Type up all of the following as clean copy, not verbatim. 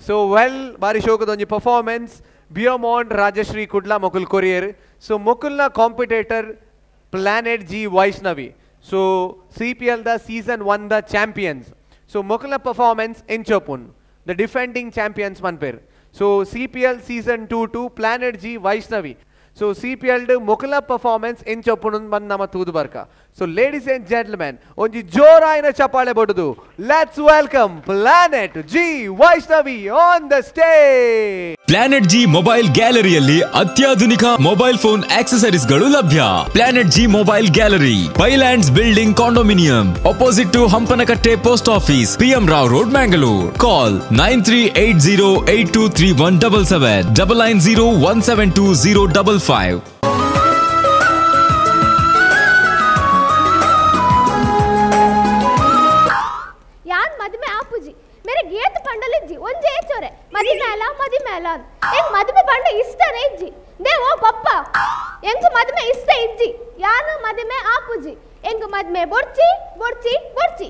So well ಬಾರಿ ಶೋಕದ ಒಂಜಿ performance ಬಿಯೋಮಾನ್ Rajashree Kudla ಮೊಕುಲ್ courier. ಸೊ ಮೊಕುಲ್ನ competitor planet G Vaishnavi. So CPL the season 1 the champions. So ಮೊಕುಲ್ನ performance ಎಂಚೋಪುನ್ the defending champions ಮನ್ಪೇರ್. So CPL season 2 to planet G Vaishnavi. So CPL ಮೊಕುಲ್ನ performance ಎಂಚೋಪುನ್ bandh ನಮ್ಮ ತೂದು ಬರ್ಕ. So ladies and gentlemen ಒಂಜಿ ಜೋರಾಯಿನ ಚಪಾಳೆ ಬೊಡುದು let's welcome planet G Vaishnavi on the stage. Planet G mobile ಗ್ಯಾಲರಿಯಲ್ಲಿ ಅತ್ಯಾಧುನಿಕ mobile phone accessories ಗಳು ಲಭ್ಯ. Planet G mobile gallery, Pylands building condominium, opposite to Hampankatta post office, PM Rao road, Mangalore. Call 9380823177, 990172055. ಯಾನ್ ಮದುವೆ ಆಪುಜಿ ಮೇರೆ ಗೇತ್ ಪಂಡಲಿಜ್ಜಿ ಒಂಜೇ ಚೊರೆ ಮದಿ ಮೇಲ ಮದಿ ಮೇಲ ಎಂಗ್ ಮದುವೆ ಪಂಡ ಇಷ್ಟನೇ ಇಜ್ಜಿ they ಓ ಪಪ್ಪ ಎಂಗ್ ಮದುವೆ ಇಷ್ಟ ಇಜ್ಜಿ ಯಾನು ಮದುವೆ ಆಪುಜಿ ಎಂಗ್ ಮದುವೆ ಬೊಡ್ಚಿ ಬೊಡ್ಚಿ ಬೊಡ್ಚಿ.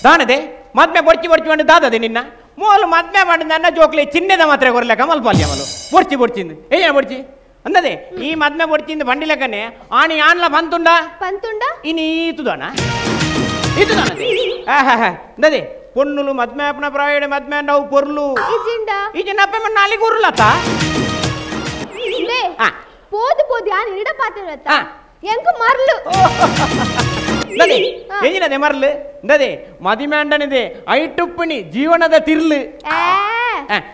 ದಾನದೆ ಮದ್ಮೆ ಬೊಡ್ಚಿ ಬೊಡ್ಚಿ ಪಂಡ ದಾದದೆ ನಿನ್ನ ಮೋಲು ಮದ್ಮೆ ಪಂಡ ನನ್ನ ಜೋಕ್ಲೆ ಚಿನ್ನೆದ ಮಾತ್ರ ಕೊರ್ಲೆಕ ಮಲ್ಪಾಲ್ಯ ಮಲು ಬೊಡ್ಚಿ ಬೊಡ್ಚಿಂದು ಏನ ಬೊಡ್ಚಿ ಅಂದದೆ ಈ ಮದ್ಮೆ ಬೊಡ್ಚಿಂದು ಬಂಡಿಲಕನೆ ಆಣಿ ಆನ್ಲ ಪಂತುಂಡ ಪಂತುಂಡ ಇನಿ ಈತುದಾನ ಈತುದಾನದೆ ಆಹಾ ಅಂದದೆ ಪೊನ್ನುಲು ಮದ್ಮೆ ಅಪ್ಪನ ಪ್ರಾಯಡೆ ಮದ್ಮೆ ಅಂಡವು ಪೊರ್ಲು ಇಜಿಂಡ ಇಜಿನ ಅಪ್ಪೆ ಮಣ್ಣ ನಾಲಿ ಗುರುಲತ they ಪೋದು ಪೋದು ಯಾನ್ ಇರಡ ಪಾತಿರತ ಎಂಕು ಮರ್ಲು ಅಂದದೆ ಏಜಿನದೆ ಮರ್ಲು ಅಂದದೆ ಮದಿಮೆ ಅಂಡನಿದೆ ಐಟುಪ್ಪಣಿ ಜೀವನದ ತಿರ್ಲು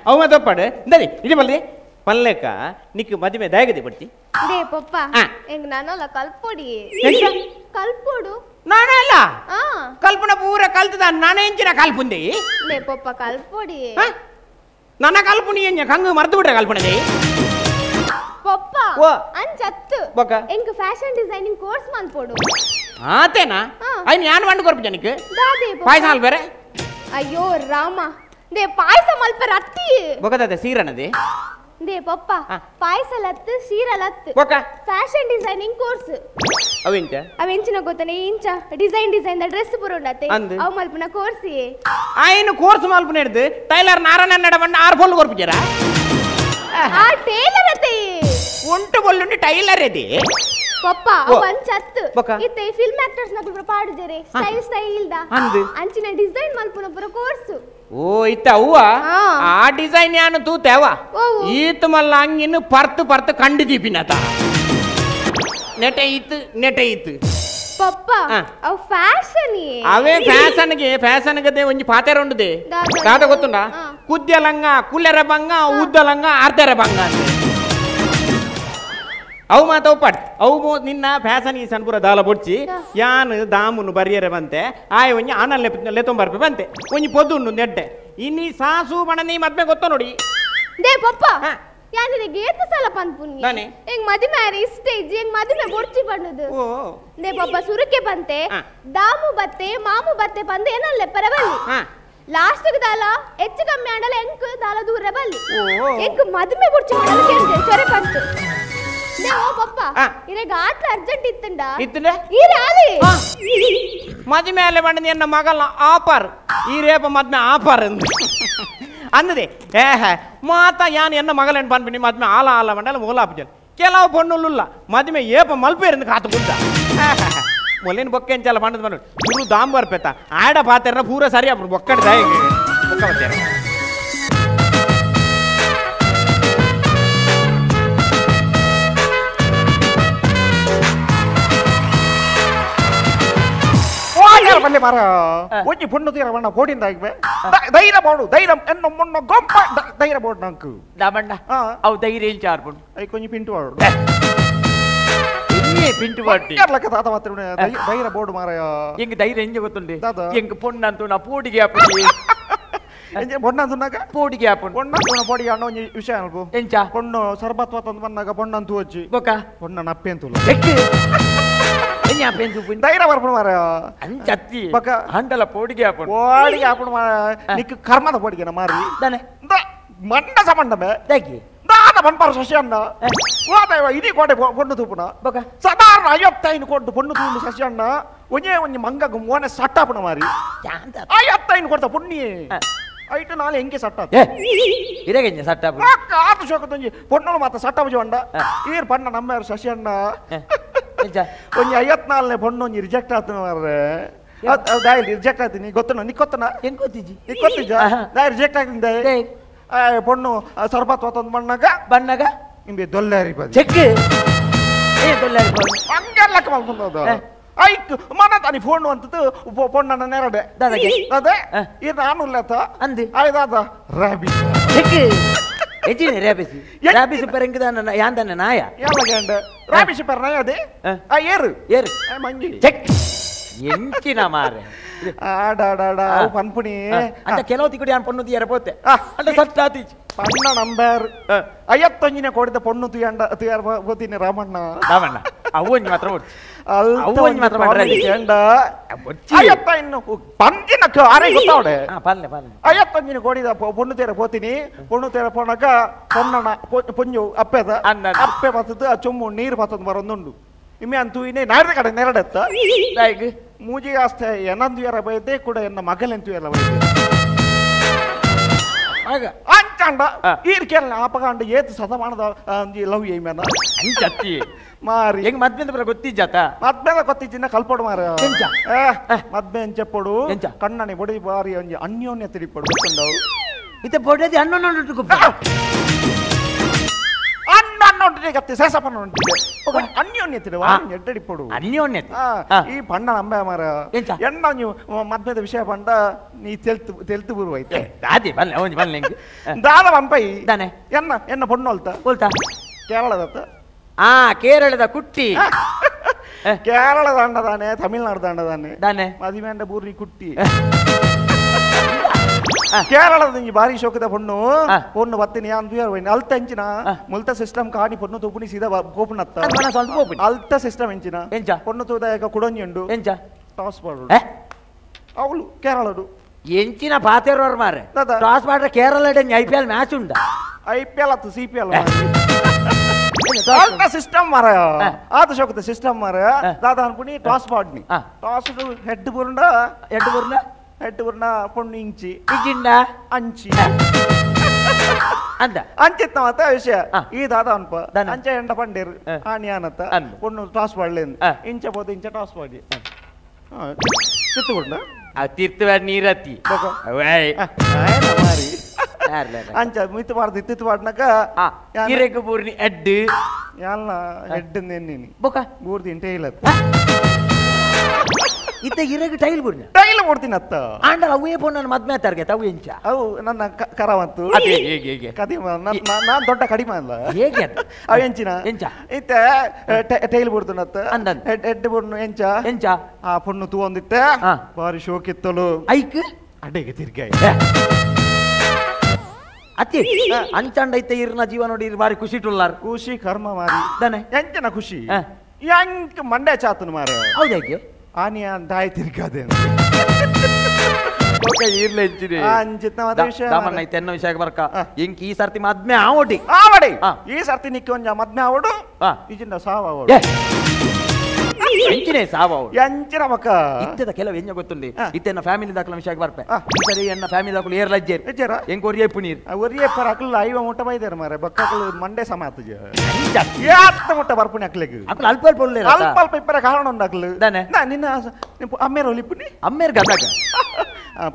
ಅವು ಮತ್ತೊಪ್ಪಾಡು ಅಂದದೆ ಇಡಿ ಬಲ್ಲೆ ಪಲ್ಲೆಕ ನಿಕ್ ಮದಿಮೆ ದಾಯಗದೆ ಬಡ್ತಿ they ಪಪ್ಪ ಎಂಗ್ ನಾನಲ್ಲ ಕಲ್ಪೊಡಿ ಕಲ್ಪೊಡು ನಾನಲ್ಲ ಕಲ್ಪನ ಪೂರ ಕಲ್ತದ ನಾನೇ ಎಂಚಿನ ಕಲ್ಪುಂದೆ they ಪಪ್ಪ ಕಲ್ಪೊಡಿ ನನ್ನ ಕಲ್ಪುನಿ ಎಂಜ ಕಂಗು ಮರ್ತು ಬಿಟ್ರೆ ಕಲ್ಪನದೆ ಪಪ್ಪ ಅಂಚತ್ತು ಎಂಗ್ fashion designing course ಮಲ್ಪೊಡು ಆತೇನಾ ಐನ್ ಯಾನ್ ವಂಡ ಕೊರ್ಪು ಜನಕ್ಕೆ ಪಾಯಸ ಅಲ್ಬೇರೆ. ಅಯ್ಯೋ ರಾಮ they ಪಾಯಸ ಮಲ್ಪರ ಅತ್ತಿ ಬೊಕದದೆ ಸೀರನದೆ they ಪಪ್ಪ ಪಾಯಸ ಲತ್ತು ಸೀರ ಲತ್ತು ಬೊಕ fashion designing course ಅವೆಂಚ ಅವೆಂಚಿನ ಗೊತ್ತನೆ ಇಂಚ design design the dress ಪುರುಂಡತೆ ಅವು ಮಲ್ಪನ ಕೋರ್ಸ್ ಐನು ಕೋರ್ಸ್ ಮಲ್ಪನ ಹಿಡ್ದು ಟೈಲರ್ ನಾರಾಯಣ ನಡವಣ್ಣ ಆರ್ ಫೋಲ್ ಕೊರ್ಪುಜರ ಆ ಟೈಲರ್ ಅತೆ ಉಂಟು ಬೊಲ್ಲುಂಡು ಟೈಲರ್ ಇದೆ ಪಪ್ಪ ಅವು ಅಂಚತ್ತು ಇತ್ತೆ ಫಿಲ್ಮ್ ಆಕ್ಟರ್ಸ್ ನಕುಲ್ ಪಾಡುಜರೆ style style the ಅಂಚಿನ ಡಿಸೈನ್ ಮಲ್ಪನ ಪುರ ಕೋರ್ಸ್. ಓ ಇತ್ತ ಅವ್ವ ಆ ಡಿಸೈನ್ ಯಾನು ತೂತೇವ ಈತ ಮಲ್ಲ ಅಂಗಿನ್ನು ಪರ್ತು ಪರ್ತು ಕಂಡು ದೀಪಿನತ ನೆಟೆ ಇತ್ತು ನೆಟೆ ಇತ್ತು ಪಪ್ಪ ಅವು ಫ್ಯಾಷನ್ ಅವೇ ಫ್ಯಾಷನ್ ಗೆ ಫ್ಯಾಷನ್ ಗದೆ ಒಂಜಿ ಪಾತೆರ ಉಂಡುದೆ ದಾದ ಗೊತ್ತುಂಡ ಕುದ್ಯ ಲಂಗ ಕುಲ್ಲೆರ ಬಂಗ ಉದ್ದ ಲಂಗ ಅರ್ಧರ ಬಂಗ ಅಂತ ಅವು ಮಾತ ಒಪ್ಪಾಡ್ ಅವು ನಿನ್ನ ಫ್ಯಾಷನ್ ಈ ಸಣ್ಪುರ ದಾಲ ಬೊಡ್ಚಿ ಯಾನ್ ದಾಮುನು ಬರಿಯರೆ ಬಂತೆ ಆಯ್ ಒಂಜಿ ಆನಲ್ ಲೆತ್ತೊಂಬರ್ಪೆ ಬಂತೆ ಒಂಜಿ ಪೊದ್ದು ಉಂಡು ನೆಡ್ಡೆ ಇನ್ನಿ ಸಾಸು ಬಣ ನೀ ಮದ್ಮೆ ಗೊತ್ತ ನೋಡಿ they ಪಪ್ಪ ಯಾನ್ ನಿನಗೆ ಏತ ಸಲ ಪನ್ಪುನಿ ಎಂಗ್ ಮದಿಮೆ ಆರೆ ಇಷ್ಟ ಇಜ್ಜಿ ಎಂಗ್ ಮದಿಮೆ ಬೊಡ್ಚಿ ಪಣ್ಣುದು they ಪಪ್ಪ ಸುರುಕೆ ಬಂತೆ ದಾಮು ಬತ್ತೆ ಮಾಮು ಬತ್ತೆ ಪಂದು ಏನಲ್ಲ ಪರವಲ್ಲಿ ಲಾಸ್ಟ್ ದಾಲ ಹೆಚ್ಚು ಕಮ್ಮಿ ಆಂಡಲ ಎಂಕ್ ದಾಲ ದೂರ ಬಲ್ಲಿ ಎಂಕ್ ಮದಿಮೆ ಬೊಡ್ಚಿ ಮಾಡಲು ಕೇಳ್ದೆ ಚೊರೆ ಪಂತು they ಓ ಪಪ್ಪ ಇರೆಗ ಆಟ್ಲ ಅರ್ಜೆಂಟ್ ಇತ್ತಂಡ ಇತ್ತಂಡ ಈರಾಲಿ ಮದಿಮೆ ಆಲೆ ಬಂಡ ಎನ್ನ ಮಗಲ ಆಪರ್ ಈ ರೇಪ ಮದ್ಮೆ ಆಪರ್ ಅಂದದೆ ಏಹ ಮಾತ ಯಾನ್ ಎನ್ನ ಮಗಲೇನು ಪನ್ಪಿನಿ ಮದ್ಮೆ ಆಲ ಆಲ ಮಂಡಲ ಓಲಾಪುಜಲ್ ಕೆಲವು ಪೊಣ್ಣುಲ್ಲ ಮದ್ಮೆ ಏಪ ಮಲ್ಪೇರಿಂದ ಕಾತು ಕುಂತ ಮೊಲೇನು ಬೊಕ್ಕೆ ಅಂಚಲ್ಲ ಪಂಡದ ಬಂದು ಗುರು ದಾಂಬರ್ ಪೆತ್ತ ಆಡ ಪಾತೆರ್ನ ಪೂರ ಸರಿ ಅప్పుడు ಬೊಕ್ಕಡ ಬೊಕ್ಕ ಬತ್ತೇರ. ಬಲ್ಲೆ ಮಾರ ಒಂಜಿ ಪೊಣ್ಣು ತೀರ ಬಣ್ಣ ಪೋಟಿಂದ ಆಗಿ ಧೈರ್ಯ ಬೋಡು ಧೈರ್ಯ ಎನ್ನ ಮೊನ್ನ ಗೊಪ್ಪ ಧೈರ್ಯ ಬೋಡು ನಂಕು ದಾಮಣ್ಣ ಅವು ಧೈರ್ಯ ಇಂಚ ಆರ್ಪುಂಡು I ಕೊಂಜಿ ಪಿಂಟು ವಾಡು ಪಿಂಟು ವಾಡಿ ಲಕ್ಕ ತಾತ ಮಾತ್ರ ಧೈರ್ಯ ಬೋಡು ಮಾರಾಯ ಎಂಗ್ ಧೈರ್ಯ ಎಂಜ ಗೊತ್ತುಂಡೆ ಎಂಗ್ ಪೊಣ್ಣಂತು ನಾ ಪೋಡಿಗೆ ಆಪುಂಡು ಎಂಜ ಪೊಣ್ಣಂತು ಪೋಡಿಗೆ ಆಪುಂಡು ಪೊಣ್ಣಂತು ಪೋಡಿಗೆ ಅಣ್ಣ ಒಂಜಿ ವಿಷಯ ಅನ್ಪು ಎಂಚ ಪೊಣ್ಣು ಸರ್ಬತ್ವ ತಂದು ಬಂದಾಗ ಪೊಣ್ಣಂತು ವಚ್ಚಿ ಬೊಕ ಪೊಣ್ಣ ನಪ್ಪೆ ಅಂತುಲ್ಲ ಧೈರ್ಯ ಬರ್ಪುಂಡು ಮಾರಾಯ ಅಂಚತ್ತಿ ಬೊಕ ಅಂಡಲ ಪೋಡಿಗೆ ಆಪುಂಡು ಪೋಡಿಗೆ ಆಪುಂಡು ಮಾರಾಯ ನಿಕ್ಕು ಕರ್ಮದ ಪೋಡಿಗೆನ ಮಾರಿ ದಾನೆ ಮಂಡ ಸಮಂಡಮೆ ದಾಕಿ ದಾದ ಬನ್ಪಾರ ಶಶಿ ಅಣ್ಣ ಓದ ಇಡೀ ಕೋಟೆ ಪೊಣ್ಣು ತೂಪುನ ಸಾಧಾರಣ 55 ಕೋಟಿ ಪೊಣ್ಣು ತೂಂಡು ಶಶಿ ಅಣ್ಣ ಒಂಜೇ ಒಂಜಿ ಮಂಗಗ್ ಮೋನೆ ಸಟ್ಟಾಪುನ ಮಾರಿ 55 ಕೊಡ್ತ ಪುಣ್ಣಿಯೇ ಐಟು ನಾಳೆ ಹೆಂಗೆ ಸಟ್ಟ ಇರಗೆ ಸಟ್ಟಾಪು ಆತ ಶೋಕದೊಂಜಿ ಪೊಣ್ಣು ಮಾತ ಸಟ್ಟಾಪು ಜೋಂಡ ಈರ್ ಪಣ್ಣ ನಮ್ಮ ಶಶಿ ಅಣ್ಣ ಒಂಜಿ 54ನೇ ಪೊಣ್ಣು ಒಂಜಿ ರಿಜೆಕ್ಟ್ ಆತನ ಮಾರ್ರೆ ದಾಯಿ ರಿಜೆಕ್ಟ್ ಆಯ್ತೀನಿ ಗೊತ್ತನ ನಿಕ್ಕೊತ್ತನ ಹೆಂಗ್ ಗೊತ್ತಿಜ್ಜಿ ನಿಕ್ಕೊತ್ತಿಜ್ಜ ದಾಯಿ ರಿಜೆಕ್ಟ್ ಆಗ್ತೀನಿ ದಾಯಿ ಪೊಣ್ಣು ಸರ್ಬತ್ ಹೊತ್ತೊಂದು ಬಣ್ಣಗ ಬಣ್ಣಗ ನಿಂಬೆ ದೊಲ್ಲಾರಿ ಬದಿ ಚೆಕ್ ಏ ದೊಲ್ಲಾರಿ ಬದಿ ಹಂಗೆಲ್ಲಕ್ಕ ಮಾಡ್ಕೊಂಡದ ಐಕ್ ಮನ ತಾನಿ ಫೋನ್ ಅಂತದ್ದು ಪೊಣ್ಣನ ನೆರಡೆ ದಾದಾಗೆ ಅದೇ ಈ ನಾನು ಲೇತ ಅಂದಿ ಆಯ್ದಾದ ರಾಬಿ ಚೆಕ್ ಎಜಿನೆ ರಾಬಿಸಿ ರಾಬಿಸಿ ಪರಂಗದಾನ ಯಾಂದನ ನಾಯ ಯಾವಾಗ ರಾಬಿಸಿ ಪರ ನಾಯ ಅದೇ ಆ ಏರು ಏರು ಮಂಗಿ ಚೆಕ್ ಎಂಚಿನ ಮಾರೆ ಆಡಾಡಾಡ ಅವು ಪನ್ಪುಣಿ ಅಂತ ಕೆಲವು ತಿಕ್ಕಡಿ ನಾನು ಪೊಣ್ಣು ತೀಯರ ಪೋತೆ ಅಂಡ ಸಟ್ಟಾತಿ ಪಣ್ಣ ನಂಬರ್ 55ನೇ ಕೋಡಿದ ಪೊಣ್ಣು ತುಯಂಡ ತುಯಾರ ಪೋತೀನಿ ರಾಮಣ್ಣ ರಾಮಣ್ಣ ಅವು ಒಂಜಿ ಮಾತ್ರ ಅವು ಒಂಜಿ ಮಾತ್ರ ಮಾಡ್ರೆ 55 ಪಂಜಿನ ಆರೆ ಗೊತ್ತಾವಡೆ ಪಲ್ಲೆ ಪಲ್ಲೆ 55 ಕೋಡಿದ ಪೊಣ್ಣು ತೇರ ಪೋತೀನಿ ಪೊಣ್ಣು ತೇರ ಪೋನಾಗ ಪೊಣ್ಣನ ಪೊಂಜು ಅಪ್ಪೆದ ಅಪ್ಪೆ ಬತ್ತದ್ದು ಆ ಚೊಮ್ಮು ನೀರು ಬತ್ತದ ಬರೊಂದುಂಡು ಇಮ್ಮೆ ಅಂತೂ ಇನ್ನೇ ನಾರದ ಕಡೆ ನೆರಡೆತ್ತ ಮೂಜಿ ಆಸ್ತೆ ಏನಂದು ಯಾರ ಬೈದೆ ಕೂಡ ಎನ್ನ ಮಗಲೆಂತು ಎಲ್ಲ ಬೈದೆ ಅಂಚಂಡ ಈರ್ಕೆಲ್ಲ ಆಪಗಾಂಡ ಏತು ಸತಮಾನದ ಲವ್ ಏಮೇನ ಅಂಚತ್ತಿ ಮಾರಿ ಹೆಂಗ್ ಮದ್ಮೆದ ಬರ ಗೊತ್ತಿಜ್ಜಾತ ಮದ್ಮೆದ ಗೊತ್ತಿಜ್ಜಿನ ಕಲ್ಪೊಡು ಮಾರ ಮದ್ಮೆ ಅಂಚೆಪ್ಪೊಡು ಕಣ್ಣನೆ ಬೊಡಿ ಬಾರಿ ಒಂಜಿ ಅನ್ಯೋನ್ಯ ತಿರಿಪೊಡು ಗೊತ್ತುಂಡವು ಇತ್ತೆ ಬೊಡದಿ ಅಣ್ಣನ ಅಣ್ಣ ಸೇಸಪ್ಪನ ಅನ್ಯೋನ್ಯತೆ ಎಡ್ಡಡಿಪೊಡು ಅನ್ಯೋನ್ಯತೆ ಈ ಪಂಡ ನಂಬೆ ಮಾರ ಎಣ್ಣ ನೀವು ಮದ್ಮೆದ ವಿಷಯ ಪಂಡ ನೀ ತೆಲ್ತು ತೆಲ್ತು ಬುರುವೈತೆ ದಾದಿ ಬಲ್ಲೆ ಒಂಜಿ ಬಲ್ಲೆ ದಾದ ಪಂಪೈ ದಾನೆ ಎನ್ನ ಎನ್ನ ಪೊಣ್ಣು ಹೊಲ್ತ ಹೊಲ್ತ ಕೇರಳದತ್ತ ಆ ಕೇರಳದ ಕುಟ್ಟಿ ಕೇರಳ ದಾಂಡದಾನೆ ತಮಿಳ್ನಾಡು ದಾಂಡದಾನೆ ದಾನೆ ಮದಿಮೇಂಡ ಬೂರ್ರಿ ಕುಟ್ಟಿ ಕೇರಳದ ಬಾರಿ ಶೋಕದ ಪೊಣ್ಣು ಪೊಣ್ಣು ಬತ್ತಿನಿ ಅಂದು ಅಲ್ತ ಎಂಚಿನ ಮುಲ್ತ ಸಿಸ್ಟಮ್ ಕಾಣಿ ಪೊಣ್ಣು ತೂಪುನಿ ಸೀದಾ ಗೋಪುನತ್ತ ಅಲ್ತ ಸಿಸ್ಟಮ್ ಎಂಚಿನ ಪೊಣ್ಣು ತೂದಾಯಕ ಕುಡೊಂಜಿ ಉಂಡು ಎಂಚ ಟಾಸ್ ಪಾಡು ಅವಳು ಕೇರಳಡು ಎಂಚಿನ ಪಾತೇರೋರ್ ಮಾರೆ ಟಾಸ್ ಮಾಡ್ರೆ ಕೇರಳ IPL match ಉಂಡ IPL ಅತ್ತು CPL ಅಲ್ತ ಸಿಸ್ಟಮ್ ಮಾರ ಆತ ಶೋಕದ ಸಿಸ್ಟಮ್ ಮಾರ ದಾದಾ ಅನ್ಪುನಿ ಟಾಸ್ ಪಾಡ್ನಿ ಟಾಸ್ ಹೆಡ್ ಬುರುಂಡ ಹೆಡ್ ಬುರುಂಡ ಹೆಡ್ ಬುರ್ನ ಪೊಣ್ಣು ಇಂಚಿ ಇಜಿಂಡ ಅಂಚಿ ಅಂದ ಅಂಚಿತ್ತ ಮಾತ ವಿಷಯ ಈ ದಾದ ಅನ್ಪ ಅಂಚ ಎಂಡ ಪಂಡೇರು ಆಣಿ ಆನತ್ತ ಪೊಣ್ಣು ಟಾಸ್ ಪಾಡ್ಲೇನು ಇಂಚ ಪೋದು ಇಂಚ ಟಾಸ್ ಪಾಡಿ ತಿತ್ತುಕೊಂಡ ತೀರ್ಥವ ನೀರತ್ತಿ ಮಾರಿ ಅಂಚ ಮಿತ್ತು ಪಾಡ್ದು ಇತ್ತಿತ್ತು ಪಾಡ್ನಕ ಇರೆಗ್ ಬೂರ್ನಿ ಎಡ್ ಯಾಲ್ನ ಹೆಡ್ ನೆನ್ನಿನಿ ಬೊಕ ಬೂರ್ದಿ ಟೈಲ್ ಇತ್ತ ಇರೆಗ್ ಟೈಲ್ ಬೂರ್ನ ಟೈಲ್ ಬೋಡ್ತೀನಿ ಅತ್ತ ಆಂಡಲ ಅವೇ ಪೊಣ್ಣನ ಮದ್ಮೆ ಆತಾರ್ಗೆ ಅವು ಎಂಚ ಅವು ನನ್ನ ಕರವಂತು ಅದೇ ಹೇಗೆ ಹೇಗೆ ಕಡಿಮೆ ನಾನು ದೊಡ್ಡ ಕಡಿಮೆ ಅಲ್ಲ ಹೇಗೆ ಅವು ಎಂಚಿನ ಎಂಚ ಇತ್ತ ಟೈಲ್ ಬೋಡ್ದು ಅಂದ ಹೆಡ್ ಬೂರ್ನು ಎಂಚ ಎಂಚ ಆ ಪೊಣ್ಣು ತೂವೊಂದಿತ್ತೆ ಬಾರಿ ಶೋಕಿತ್ತಲು ಐಕ್ ಅಡೆಗೆ ತಿರ್ಗಾಯ ಅತ್ತಿ ಅಂಚಾಂಡ ಐತೆ ಇರ್ನ ಜೀವ ನೋಡಿ ಬಾರಿ ಖುಷಿ ಟುಲ್ಲಾರ್ ಖುಷಿ ಕರ್ಮ ಮಾರಿ ದಾನೆ ಎಂಚನ ಖುಷಿ ಎಂಕ್ ಮಂಡೆ ಚಾತನು ಮಾರ ಹೌದಾಗೆ ಆನಿಯ ದಾಯಿ ತಿರ್ಗಾದೆ ಎನ್ನ ವಿಷಯ ಬರ್ಕ ಇಂಕ್ ಈ ಸರ್ತಿ ಮದ್ಮೆ ಆವಡಿ ಆವಡಿ ಈ ಸರ್ತಿ ನಿಕ್ಕಿ ಒಂಜ ಮದ್ಮೆ ಆವಡು ಇಜಿಂದ ಸಾವ ಆವಡು ಎಂಚಿನೇ ಸಾವ ಎಂಚಿನ ಮಕ್ಕ ಇತ್ತದ ಕೆಲವು ಎಂಜ ಗೊತ್ತುಂಡಿ ಇತ್ತೆನ್ನ ಫ್ಯಾಮಿಲಿ ದಾಖಲ ವಿಷಯ ಬರ್ಪೆ ಈ ಸರಿ ಎನ್ನ ಫ್ಯಾಮಿಲಿ ದಾಖಲು ಏರ್ಲ ಅಜ್ಜೇರ್ ಎಂಕ್ ಒರಿಯೇ ಪುನೀರ್ ಒರಿಯೇ ಪರ ಅಕ್ಲು ಐವ ಮುಟ್ಟ ಬೈದಾರ ಮಾರೆ ಬಕ್ಕಕ್ಲು ಮಂಡೆ ಸಮ ಆತಜ ಯಾತ್ತ ಮುಟ್ಟ ಬರ್ಪುನಿ ಅಕ್ಲೆಗ್ ಅಕ್ಲು ಅಲ್ಪ ಅಲ್ಪ ಉಲ್ಲೇರ ಅಲ್ಪ ಅಲ್ಪ ಇಪ್ಪರ ಕಾರಣ ಉಂಡು ಅಕ್ಲು ದಾನೆ ನಿನ್ನ ಅಮ್ಮೇರ್ ಒಲಿಪುನಿ ಅಮ್ಮೇರ್ ಗದಗ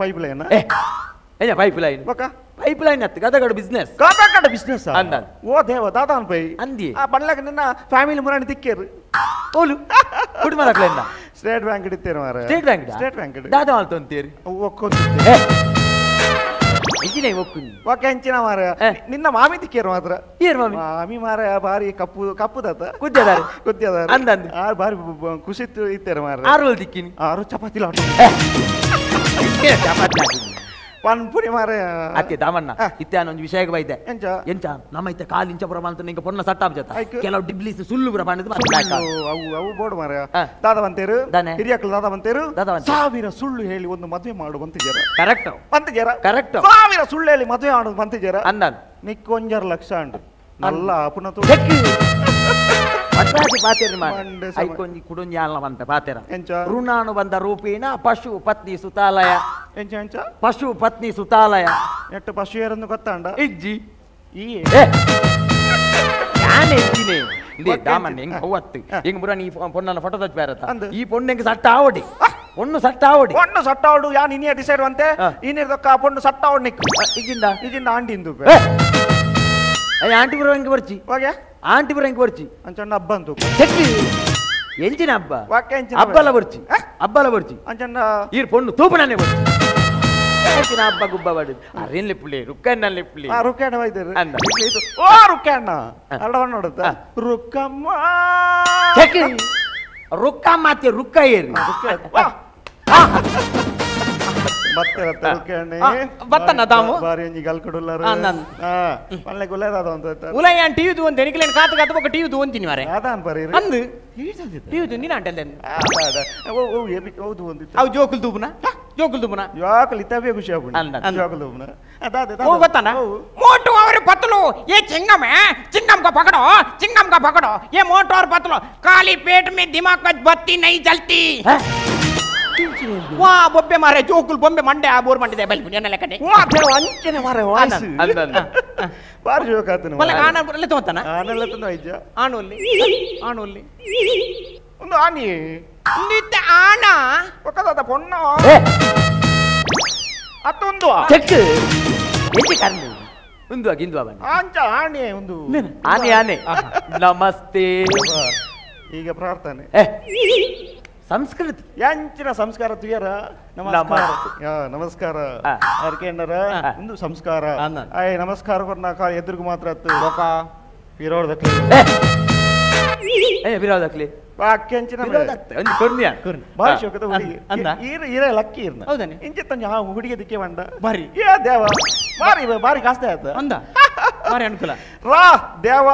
ಪೈಪ್ ಲೈನ್ ಏ ಪೈಪ್ ಲೈನ್ ಬೊಕ್ಕ ಪೈಪ್ ಲೈನ್ ಅತ್ತು ಗದಗಡ ಬಿಸ್ನೆಸ್ ಗದಗಡ ಬಿಸ್ನೆಸ್ ಅಂದ ಓ ದೇವ ದಾದ ಅನ್ಪೈ ಅಂದಿ ಆ ಬಣ್ಣಗ ನಿನ್ನ ಫ್ಯಾಮಿಲಿ ಮುರಾಣಿ ತಿಕ್ಕೇರು ಓಲು ಕುಟುಂಬ ದಾಖಲೆಂದ ಸ್ಟೇಟ್ ಬ್ಯಾಂಕ್ ಇಡ್ತೇನೆ ಮಾರ state bank state bank ದಾದ ಮಾಲ್ತೊಂತೀರಿ ಒಕ್ಕೊಂತಿತ್ತೆ ಎಂಚಿನ ಒಕ್ಕುನಿ ಒಕ್ಕ ಎಂಚಿನ ಮಾರ ನಿನ್ನ ಮಾಮಿ ತಿಕ್ಕೇರು ಮಾತ್ರ ಏರ್ ಮಾಮಿ ಮಾಮಿ ಮಾರ ಬಾರಿ ಕಪ್ಪು ಕಪ್ಪುದಾತ ಕುದ್ಯದಾರ ಕುದ್ಯದಾರ ಅಂದಂದು ಆ ಬಾರಿ ಖುಷಿ ಇತ್ತೇರು ಮಾರ ಆರು ತಿಕ್ಕಿನಿ ಆರು ಚಪಾತಿ ಲಾಟ ಚಪಾತಿ ಲಾಟಿನಿ ಪನ್ಪುರಿ ಮಾರೆ ಅತ್ತೆ ದಾಮಣ್ಣ ಇತ್ತೆ ಒಂಜಿ ವಿಷಯಕ್ಕೆ ಬೈದೆ ಎಂಚ ಎಂಚ ನಮ್ಮ ಇತ್ತೆ ಕಾಲು ಇಂಚ ಪುರ ಮಾಡ್ತಾನೆ ಇಂಕ ಪೊನ್ನ ಸಟ್ಟಾಪ್ ಜತ ಕೆಲವು ಡಿಬ್ಲಿಸ್ ಸುಳ್ಳು ಪುರ ಮಾಡಿದ್ ಅವು ಅವು ಬೋರ್ಡ್ ಮಾರೆ ದಾದ ಬಂತೇರು ಹಿರಿಯಕ್ಲು ದಾದ ಬಂತೇರು 1000 ಸುಳ್ಳು ಹೇಳಿ ಒಂದು ಮದುವೆ ಮಾಡು ಬಂತಿಜಾರ ಕರೆಕ್ಟ್ ಬಂತಿಜಾರ ಕರೆಕ್ಟ್ 1000 ಸುಳ್ಳು ಹೇಳಿ ಮದುವೆ ಮಾಡು ಬಂತಿಜಾರ ಅಂದ ನಿಕ್ಕೊಂಜರ್ ಲಕ್ಷ ಅಂಡು ನಲ್ಲ ಆಪುನ ಪಟ್ಟಾಸಿ ಪಾತೇರಿ ಮಾಡಿ ಐಕೊಂಜಿ ಕುಡೊಂಜಿ ಆಲ್ನ ಪನ್ಪೆ ಪಾತೆರ ಋಣಾನುಬಂಧ ರೂಪೇಣ ಪಶು ಪತ್ನಿ ಸುತಾಲಯ ಎಂಚ ಎಂಚ ಪಶು ಪತ್ನಿ ಸುತಾಲಯ ಎಟ್ಟು ಪಶು ಏರನ್ನು ಗೊತ್ತಾಂಡ ಇಜ್ಜಿ ಈ ಯಾನೆ ಇಜ್ಜಿನೇ ಇಂದೇ ದಾಮನ್ ಹೆಂಗ್ ಹೌವತ್ತು ಹೆಂಗ್ ಬುರ ನೀ ಪೊಣ್ಣನ ಫೋಟೋ ತಚ್ಚ ಬೇರತ್ತ ಈ ಪೊಣ್ಣು ಹೆಂಗ್ ಸಟ್ಟ ಆವಡಿ ಪೊಣ್ಣು ಸಟ್ಟ ಆವಡಿ ಪೊಣ್ಣು ಸಟ್ಟ ಆವಡು ಯಾನ್ ಇನಿಯ ಡಿಸೈಡ್ ಅಂತೆ ಇನ್ನಿರ್ದಕ್ಕ ಪೊಣ್ಣು ಸಟ್ಟ ಆವಡು ನಿಕ್ಕು ಇಜ್ಜಿಂದ ಇಜ್ಜಿಂದ ಆಂಟಿಂದು ಆಂಟಿ ಬುರ ಹೆಂಗ್ ಬರ್ಚಿ ಓಕೆ ಆಂಟಿ ಬುರ ಹೆಂಗ್ ಬರ್ಚಿ ಅಂಚಣ್ಣ ಹಬ್ಬ ಅಂತು ಚೆಕ್ಕಿ ಎಂಜಿನ ಹಬ್ಬ ಹಬ್ಬಲ ಬರ್ಚಿ ಹಬ್ಬಲ ಬರ್ಚಿ ಅಂಚಣ್ಣ ಈ ಪೊಣ್ಣು ತೂಪಣನೆ ಬರ್ಚಿ ಎಂಚಿನ ಹಬ್ಬ ಗುಬ್ಬ ಬಡಿದು ಅರೇನ್ ಲಿಪ್ಪುಲಿ ರುಕ್ಕಣ್ಣ ಲಿಪ್ಪುಲಿ ರುಕ್ಕಣ್ಣ ವೈದ್ಯರು ಅಂದ ಓ ರುಕ್ಕಣ್ಣ ಅಲ್ಲವಣ್ಣ ನೋಡುತ್ತ ರುಕ್ಕಮ್ಮ ಚೆಕ್ಕಿ ರುಕ್ಕಮ್ಮ ಅತ್ತೆ ರುಕ್ಕ ಏರಿ ಮತ್ತೆ ರುಕ್ಕಣ್ಣ ಬತ್ತಣ್ಣ ದಾಮು ಬಾರಿ ಒಂಜಿ ಗಲ್ಕಡುಲ್ಲಾರು ಪಲ್ಲೆ ಗುಲ್ಲೇದಾದ ಅಂತ ಉಲೈ ಯಾನ್ ಟಿವಿ ತೂವೊಂದು ಎನಿಕ್ಲೇನ್ ಕಾತು ಕಾತು ಬೊಕ್ಕ ಟಿವಿ ತೂವೊಂತೀನಿ ಮಾರೆ ಅದಾನ್ ಬರೀ ಅಂದು ಟಿವಿ ತೂಂದಿನ ಅಂಟೆಲ್ಲ ಓ ಓ ಏಬಿ ಹೌದು ಒಂದಿತ್ತು ಅವು ಜೋಕುಲ್ ತೂಪುನ ಜೋಕುಲ್ ತೂಪುನ ಜೋಕುಲ್ ಇತ್ತವೇ ಖುಷಿ ಆಪುಂಡು ಜೋಕುಲ್ ತೂಪುನ ओ बताना मोटू और पतलू ये चिंगम है चिंगम का पकड़ो चिंगम का पकड़ो ये मोटू और पतलू काली पेट में दिमाग का बत्ती नहीं जलती वाह बೊಬ್ಬೆ मारे जोकुल बೊಂಬೆ ಮಂಡೆ ಆ ಬೋರ್ ಮಂಡೆ ಬಲ್ ಪುಣ್ಯನ ಲೆಕ್ಕನೆ ವಾ ದೇವ ಅಂಚನೆ ಮಾರೆ ವಾಯ್ಸ್ ಅಂದ ಅಂದ ಬಾರಿ ಜೋಕ್ ಆತನ ಮಲ್ಲ ಆನ ಬರಲೆ ತೋತನ ಆನಲ್ಲ ತಂದ ಐಜ ಆನೊಲ್ಲಿ ಆನೊಲ್ಲಿ ಒಂದು ಆನಿ ನಿತ್ತ ಆನ ಒಕ್ಕದಾದ ಪೊಣ್ಣ ಅತ್ತೊಂದು ಚೆಕ್ ಎಂಜಿ ಕರ್ನು ಒಂದು ಗಿಂದು ಬನ್ನಿ ಆಂಚ ಆನೆ ಒಂದು ಆನೆ ಆನೆ ನಮಸ್ತೆ ಈಗ ಪ್ರಾರ್ಥನೆ ಸಂಸ್ಕೃತಿ ಎಂಚಿನ ಸಂಸ್ಕಾರ ತುಯರ ನಮಸ್ಕಾರ ನಮಸ್ಕಾರ ಅರ್ಕೆಂಡರ ಒಂದು ಸಂಸ್ಕಾರ ಆಯ್ ನಮಸ್ಕಾರ ಕೊರ್ನಾಕ ಎದುರುಗು ಮಾತ್ರ ಅತ್ತು ಪಿರೋಡ್ದಕ್ಲಿ ವಿರೋಧಕ್ಲಿ ವಾಕ್ಯಂಚಿನ ಒಂದು ಕೊರ್ನಿಯ ಬಾರಿ ಶೋಕದ ಹುಡುಗಿ ಈರ ಈರ ಲಕ್ಕಿ ಇರ್ನ ಹೌದಾನೆ ಇಂಚಿತ್ತ ಆ ಹುಡುಗಿ ದಿಕ್ಕೆ ಬಂಡ ಬಾರಿ ಏ ದೇವ ಬಾರಿ ಬಾರಿ ಕಾಸ್ತೆ ಆಯ್ತು ಅಂದ ಬಾರಿ ಅನುಕೂಲ ರಾ ದೇವ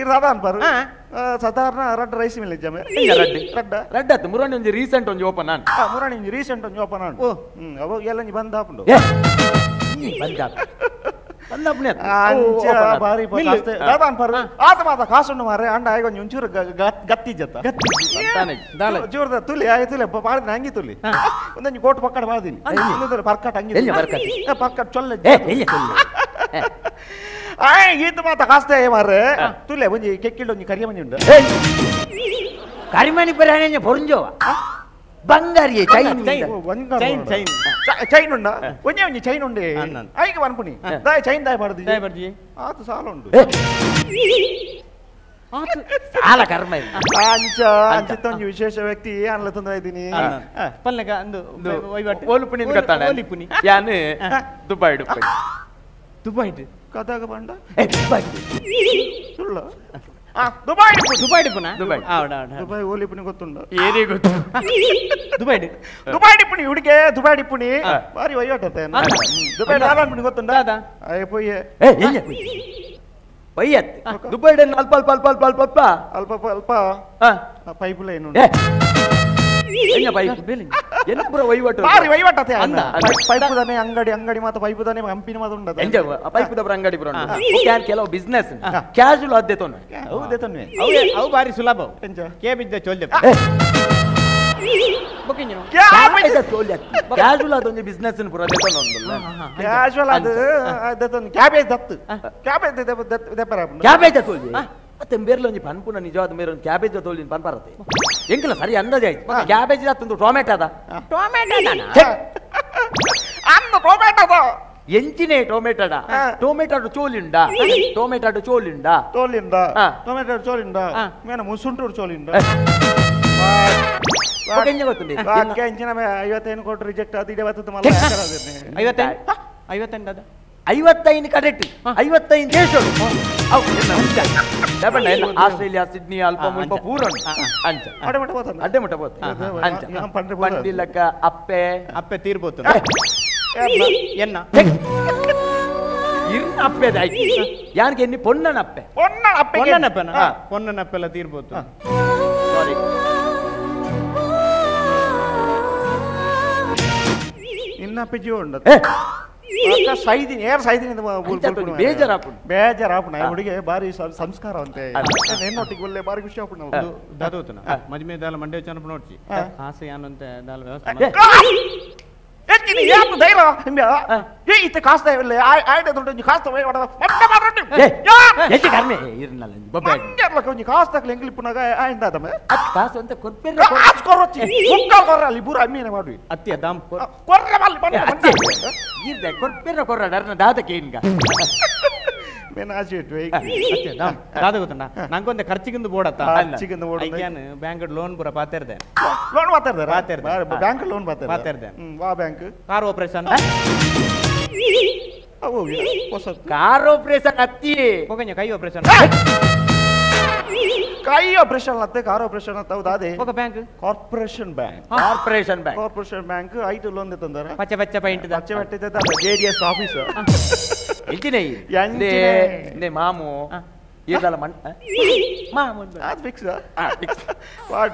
ಇರ್ ಅದ ಅನ್ಪಾರು ಸಾಧಾರಣ ರಡ್ಡ ರೈಸ್ ಮಿಲ್ ಜಮೆ ರಡ್ಡ ರಡ್ಡ ರಡ್ಡ ಆಯ್ತು ಮುರಾಣಿ ಒಂಜಿ ರೀಸೆಂಟ್ ಒಂಜಿ ಓಪನ್ ಆನ್ ಮುರಾಣಿ ಒಂಜಿ ರೀಸೆಂಟ್ ಒಂಜಿ ಓಪನ್ ಆನ್ ಅವ ಎಲ್ಲ ಒಂಜಿ ಬಂದ್ ಹಾಪುಂಡು ಬಂದ್ ಬಾರಿ ದಾದ ಅನ್ಪಾರು ಆತ ಮಾತ ಕಾಸುಂಡು ಮಾರೆ ಅಂಡ ಆಗ ಒಂಜಿ ಒಂಚೂರು ಗತ್ತಿ ಜತ್ತ ಜೋರದ ತುಲಿ ಆಯ್ ತುಲಿ ಪಾಡಿನ ಅಂಗಿ ತುಲಿ ಒಂದೊಂಜಿ ಕೋಟ್ ಪಕ್ಕಡ ಪಾಡಿನಿ ಇನ್ನೊಂದು ಪರ್ಕಟ್ ಅಂಗಿ ಪರ್ಕಟ್ ಚೊಲ್ಲೆ ಆಯ್ ಈತ ಮಾತ ಕಾಸ್ತೆ ಮಾರೆ ತುಲೆ ಒಂಜಿ ಕೆಕ್ಕಿಲ್ಡ್ ಒಂಜಿ ಕರಿಯ ಮಂಜಿ ಉಂಡು ಕರಿಮಣಿ ಪರಾಣೆ ಪೊರಿಂಜೋವ ಬಂಗಾರಿಯೇ chain chain chain chain ಉಂಡ ಒಂಜೆ ಒಂಜಿ ಚೈನ್ ಉಂಡೆ ಐಗೆ ವನ್ಪುಣಿ ದಾಯ್ ಚೈನ್ ದಾಯ್ ಪಾಡ್ದಿ ದಾಯ್ ಪಾಡ್ದಿ ಆತ ಸಾಲ ಉಂಡು ಸಾಲ ಕರ್ಮ ಅಂಚ ಅಂಚಿತ್ತ ಒಂಜಿ ವಿಶೇಷ ವ್ಯಕ್ತಿ ಅನ್ಲ ತಂದು ಇದ್ದೀನಿ ಪಲ್ಲೆಗ ಅಂದು ವಹಿವಾಟು ಓಲುಪುಣಿ ಗೊತ್ತಾಣ ಓಲಿಪುಣಿ ಯಾನ್ Dubai Dubai Dubai ಕದಾಗ ಬಂಡ ದುಬೈ ಸುಳ್ಳ ದುಬೈ ದುಬೈ ಡಿಪುನ ದುಬೈ ದುಬೈ ಓಲಿಪುಣಿ ಗೊತ್ತುಂಡು ಏನೇ ಗೊತ್ತು ದುಬೈ ದುಬೈ ಡಿಪುಣಿ ಹುಡುಗೆ ದುಬೈ ಡಿಪುಣಿ ಬಾರಿ ವಹಿವಾಟತ್ತೆ ದುಬೈ ದಾಲಾನ್ಪುಣಿ ಗೊತ್ತುಂಡ ಅಯ್ಯ ಪೊಯ್ಯೆ ಪೊಯ್ಯತ್ ದುಬೈ ಅಲ್ಪ ಅಲ್ಪ ಅಲ್ಪ ಅಲ್ಪ ಅಲ್ಪ ಅಲ್ಪ ಅಲ್ಪ ಅಲ್ಪ ಪೈಪ್ ಲೈನ್ ಅಂಗಡಿ ಅಂಗಡಿ ಮಾತ್ರ ಪೈಪು ತಾನೆ ಕಂಪಿನ ಮಾತ್ರ ಉಂಟು ಪೈಪು ದಬ್ರ ಅಂಗಡಿ ಪುರ ಕೆಲವು ಬಿಸ್ನೆಸ್ ಕ್ಯಾಶುವಲ್ ಅದೇ ತೊಂದ್ರೆ ಹೌದೇ ತೊಂದ್ರೆ ಅವು ಬಾರಿ ಸುಲಭ ಕೇಬಿದ್ದ ಚೋಲ್ದೆ ಕ್ಯಾಶುವಲ್ ಅದೊಂದು ಬಿಸ್ನೆಸ್ ಪುರ ಕ್ಯಾಶುವಲ್ ಅದು ಕ್ಯಾಬೇಜ್ ದತ್ತು ಕ್ಯಾಬೇಜ್ ಕ್ಯಾಬೇಜ್ ತೋಲ್ದೆ ಮತ್ತೆ ಬೇರ್ಲ ಒಂಜಿ ಪನ್ಪುನ ನಿಜವಾದ ಮೇರೆ ಒಂದು ಕ್ಯಾಬೇಜ್ ತೋಲಿನ ಪನ್ಪರತೆ ಎಂಕಲ ಸರಿ ಅಂದಾಜೆ ಆಯ್ತು ಕ್ಯಾಬೇಜ್ ದತ್ತೊಂದು ಟೊಮೆಟೊ ಅದ ಟೊಮೆಟೊ ಅಂದು ಟೊಮೆಟೊ ಎಂಚಿನೇ ಟೊಮೆಟೊಡ ಟೊಮೆಟೊ ಚೋಲಿಂಡ ಟೊಮೆಟೊ ಚೋಲಿಂಡ ತೋಲಿಂದ ಟೊಮೆಟೊ ಚೋಲಿಂಡ ಮೇನ ಮುಸುಂಟೂರು ಚೋಲಿಂಡ ಗೊತ್ತುಂಟು 55 ಕೋಟಿ ರಿಜೆಕ್ಟ್ ಅದು ಇಡೇ ಬರ್ತದೆ 55 55 ಕರೆಕ್ಟ್ 55 ದೇಶ ಆಸ್ಟ್ರೇಲಿಯಾ ಸಿಡ್ನಿ ಅಲ್ಪ ಮುಲ್ಪ ಪೂರ ಅಂಚ ಅಡ್ಡೆ ಮುಟ್ಟ ಬೋತ ಅಂಚ ಪಂಡಿಲಕ್ಕ ಅಪ್ಪೆ ಅಪ್ಪೆ ತೀರ್ಬೋತು ಎನ್ನ ಇರ್ನ ಅಪ್ಪೆ ಆಯ್ತು ಯಾರಿಗೆ ಎನ್ನಿ ಪೊನ್ನನ ಅಪ್ಪೆ ಪೊನ್ನನಪ್ಪೆನ ಪೊನ್ನನಪ್ಪೆಲ್ಲ ತೀರ್ಬೋದು ಸಾರಿ ಇನ್ನ ಅಪ್ಪೆ ಜೀವ ಉಂಡ ಸೈದಿನಿ ಏರ್ ಸೈದಿನಿ ಬೇಜಾರಾಪುಂಡು ಬೇಜಾರಾಪುಂಡು ಆ ಹುಡುಗೆ ಬಾರಿ ಸಂಸ್ಕಾರ ಅಂತೆ ನಿನ್ನೊಟ್ಟಿಗೆ ಒಳ್ಳೆ ಬಾರಿ ಖುಷಿ ಆಪುಂಡು ದಾದೋತನ ಮದ್ಮೆ ದಾಲ ಮಂಡ್ಯ ಚನಪ ನೋಡ್ಚಿ ಕಾಸು ಯಾನಂತೆ ದಾಲ ವ್ಯವಸ್ಥೆ ಎಚ್ಚಿನಿ ಯಾಪು ಧೈರ್ಯ ಇಂಬ್ಯಾ ಏ ಇತ್ತೆ ಕಾಸ್ತ ಇಲ್ಲ ಆಯ್ಡ ದುಡ್ಡು ಕಾಸ್ತ ಮಟ್ಟ ಮಾಡಂಡಿ ಯಾ ಎಚ್ಚಿ ಕರ್ಮೆ ಇರ್ನಲ್ಲ ಬೊಬ್ಬೆ ಮಂಡ್ಯರ್ಲ ಕೊಂಜಿ ಕಾಸ್ತಕ್ಲೆ ಎಂಗ್ಲಿಪ್ಪುನಾಗ ಆಯ್ದ ದಮ ಅತ್ ಕಾಸು ಅಂತ ಕೊರ್ಪೆರ ಕಾಸ್ ಕೊರೊಚ್ಚಿ ಮುಕ್ಕಾಲ್ ಕೊರ್ರ ಅಲ್ಲಿ ಪೂರ ಅಮ್ಮಿನ ಮಾಡುವಿ ಅತ್ತಿ ದಾಮ್ ಕೊರ್ರ ಬಲ್ಲಿ ಬಂಡ ಅತ್ತೆ ಇರ್ದೆ ಕೊರ್ಪೆರ ಕೊರ್ರ ಡರ್ನ ದಾದಕ್ಕೆ ಇನ್ಗ ಮೇನ ಆಚೆ ಇಟ್ಟು ಅತ್ತೆ ದಾಮ್ ದಾದ ಗೊತ್ತಣ್ಣ ನಂಗೊಂದೆ ಖರ್ಚಿಗಿಂದು ಬೋಡತ್ತ ಖರ್ಚಿಗಿಂದು ಬೋಡ ಐಕ್ಯಾನ್ ಬ್ಯಾಂಕ್ ಲೋನ್ ಪೂರ ಪಾತೆರ್ದೆ ಲೋನ್ ಮಾತಾಡ್ದಾರ ಪಾತೆರ್ದೆ ಬ್ಯಾಂಕ್ ಲೋನ್ ಪಾತೆರ್ದೆ ವಾ bank car operation car operation ಅತ್ತಿ ಹೋಗಂಜ ಕೈ ಆಪರೇಷನ್ ಕೈ ಆಪರೇಷನ್ ಅತ್ತೆ ಕಾರ್ ಆಪರೇಷನ್ ಅಂತ ಹೌದಾ ಅದೇ ಹೋಗ bank corporation bank corporation bank corporation bank ಐದು ಲೋನ್ ತಂದಾರ ಪಚ್ಚೆ ಪಚ್ಚೆ ಪೈಂಟ್ ಪಚ್ಚೆ ಪಟ್ಟೆ ಜೆಡಿಎಸ್ ಆಫೀಸ್ ಎಂಚಿನ ಎಂಚಿನ ಮಾಮು ಈರ್ದಲ್ಲ ಮಣ್ ಮಾಮು ಅದು ಫಿಕ್ಸ್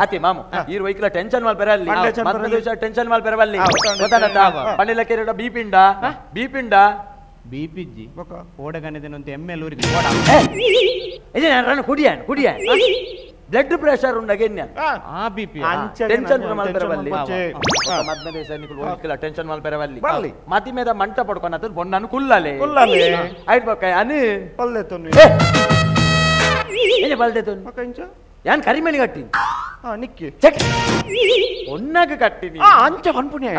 ಅತ್ತೆ ಮಾಮು ಈರ್ ವೈಕ್ಲ ಟೆನ್ಷನ್ ಮಾಲ್ ಪೆರಲ್ಲಿ ಮದ್ಮೆ ಟೆನ್ಷನ್ ಮಾಲ್ ಪೆರವಲ್ಲಿ ಗೊತ್ತಾನತ್ತ ಪಂಡಿಲ ಕೆರಡ ಬೀಪಿಂಡ ಬೀಪಿಂಡ ಬಿಪಿಜಿ ಓಡಗನಿದೆನಂತ ಎಮ್ ಎಲ್ ಊರಿಗೆ ಓಡ ರನ್ ಕುಡಿಯಾನ್ ಕುಡಿಯಾನ್ ಬ್ಲಡ್ ಪ್ರೆಷರ್ ಉಂಡಗೆ ಆ ಬಿಪಿ ಟೆನ್ಷನ್ ಮಾಲ್ ಪೆರವಲ್ಲಿ ಮದ್ಮೆ ದೇಶ ನಿಕುಲ್ ವೈಕ್ಲ ಟೆನ್ಷನ್ ಮಾಲ್ ಪೆರವಲ್ಲಿ ಮತಿ ಮೇದ ಮಂಟ ಪಡ್ಕೊನತ ಬೊಣ್ಣನು ಕುಲ್ಲಲೆ ಕುಲ್ಲಲೆ ಆಯ್ತು ಬೊಕ್ಕ ಅನು ಪಲ್ಲೆ ತೊನ್ನು ಏನೆ ಬಲ್ದೆ ತೊನ್ನು ಮಕ್ಕ ಇಂಚ ಯಾನ್ ಕರಿಮಣಿ ಕಟ್ಟಿನಿ ಹಾ ನಿಕ್ಕಿ ಚೆಕ್ ಒನ್ನಾಗ ಕಟ್ಟಿನಿ ಆ ಅಂಚ ಪನ್ಪುಣ್ಯ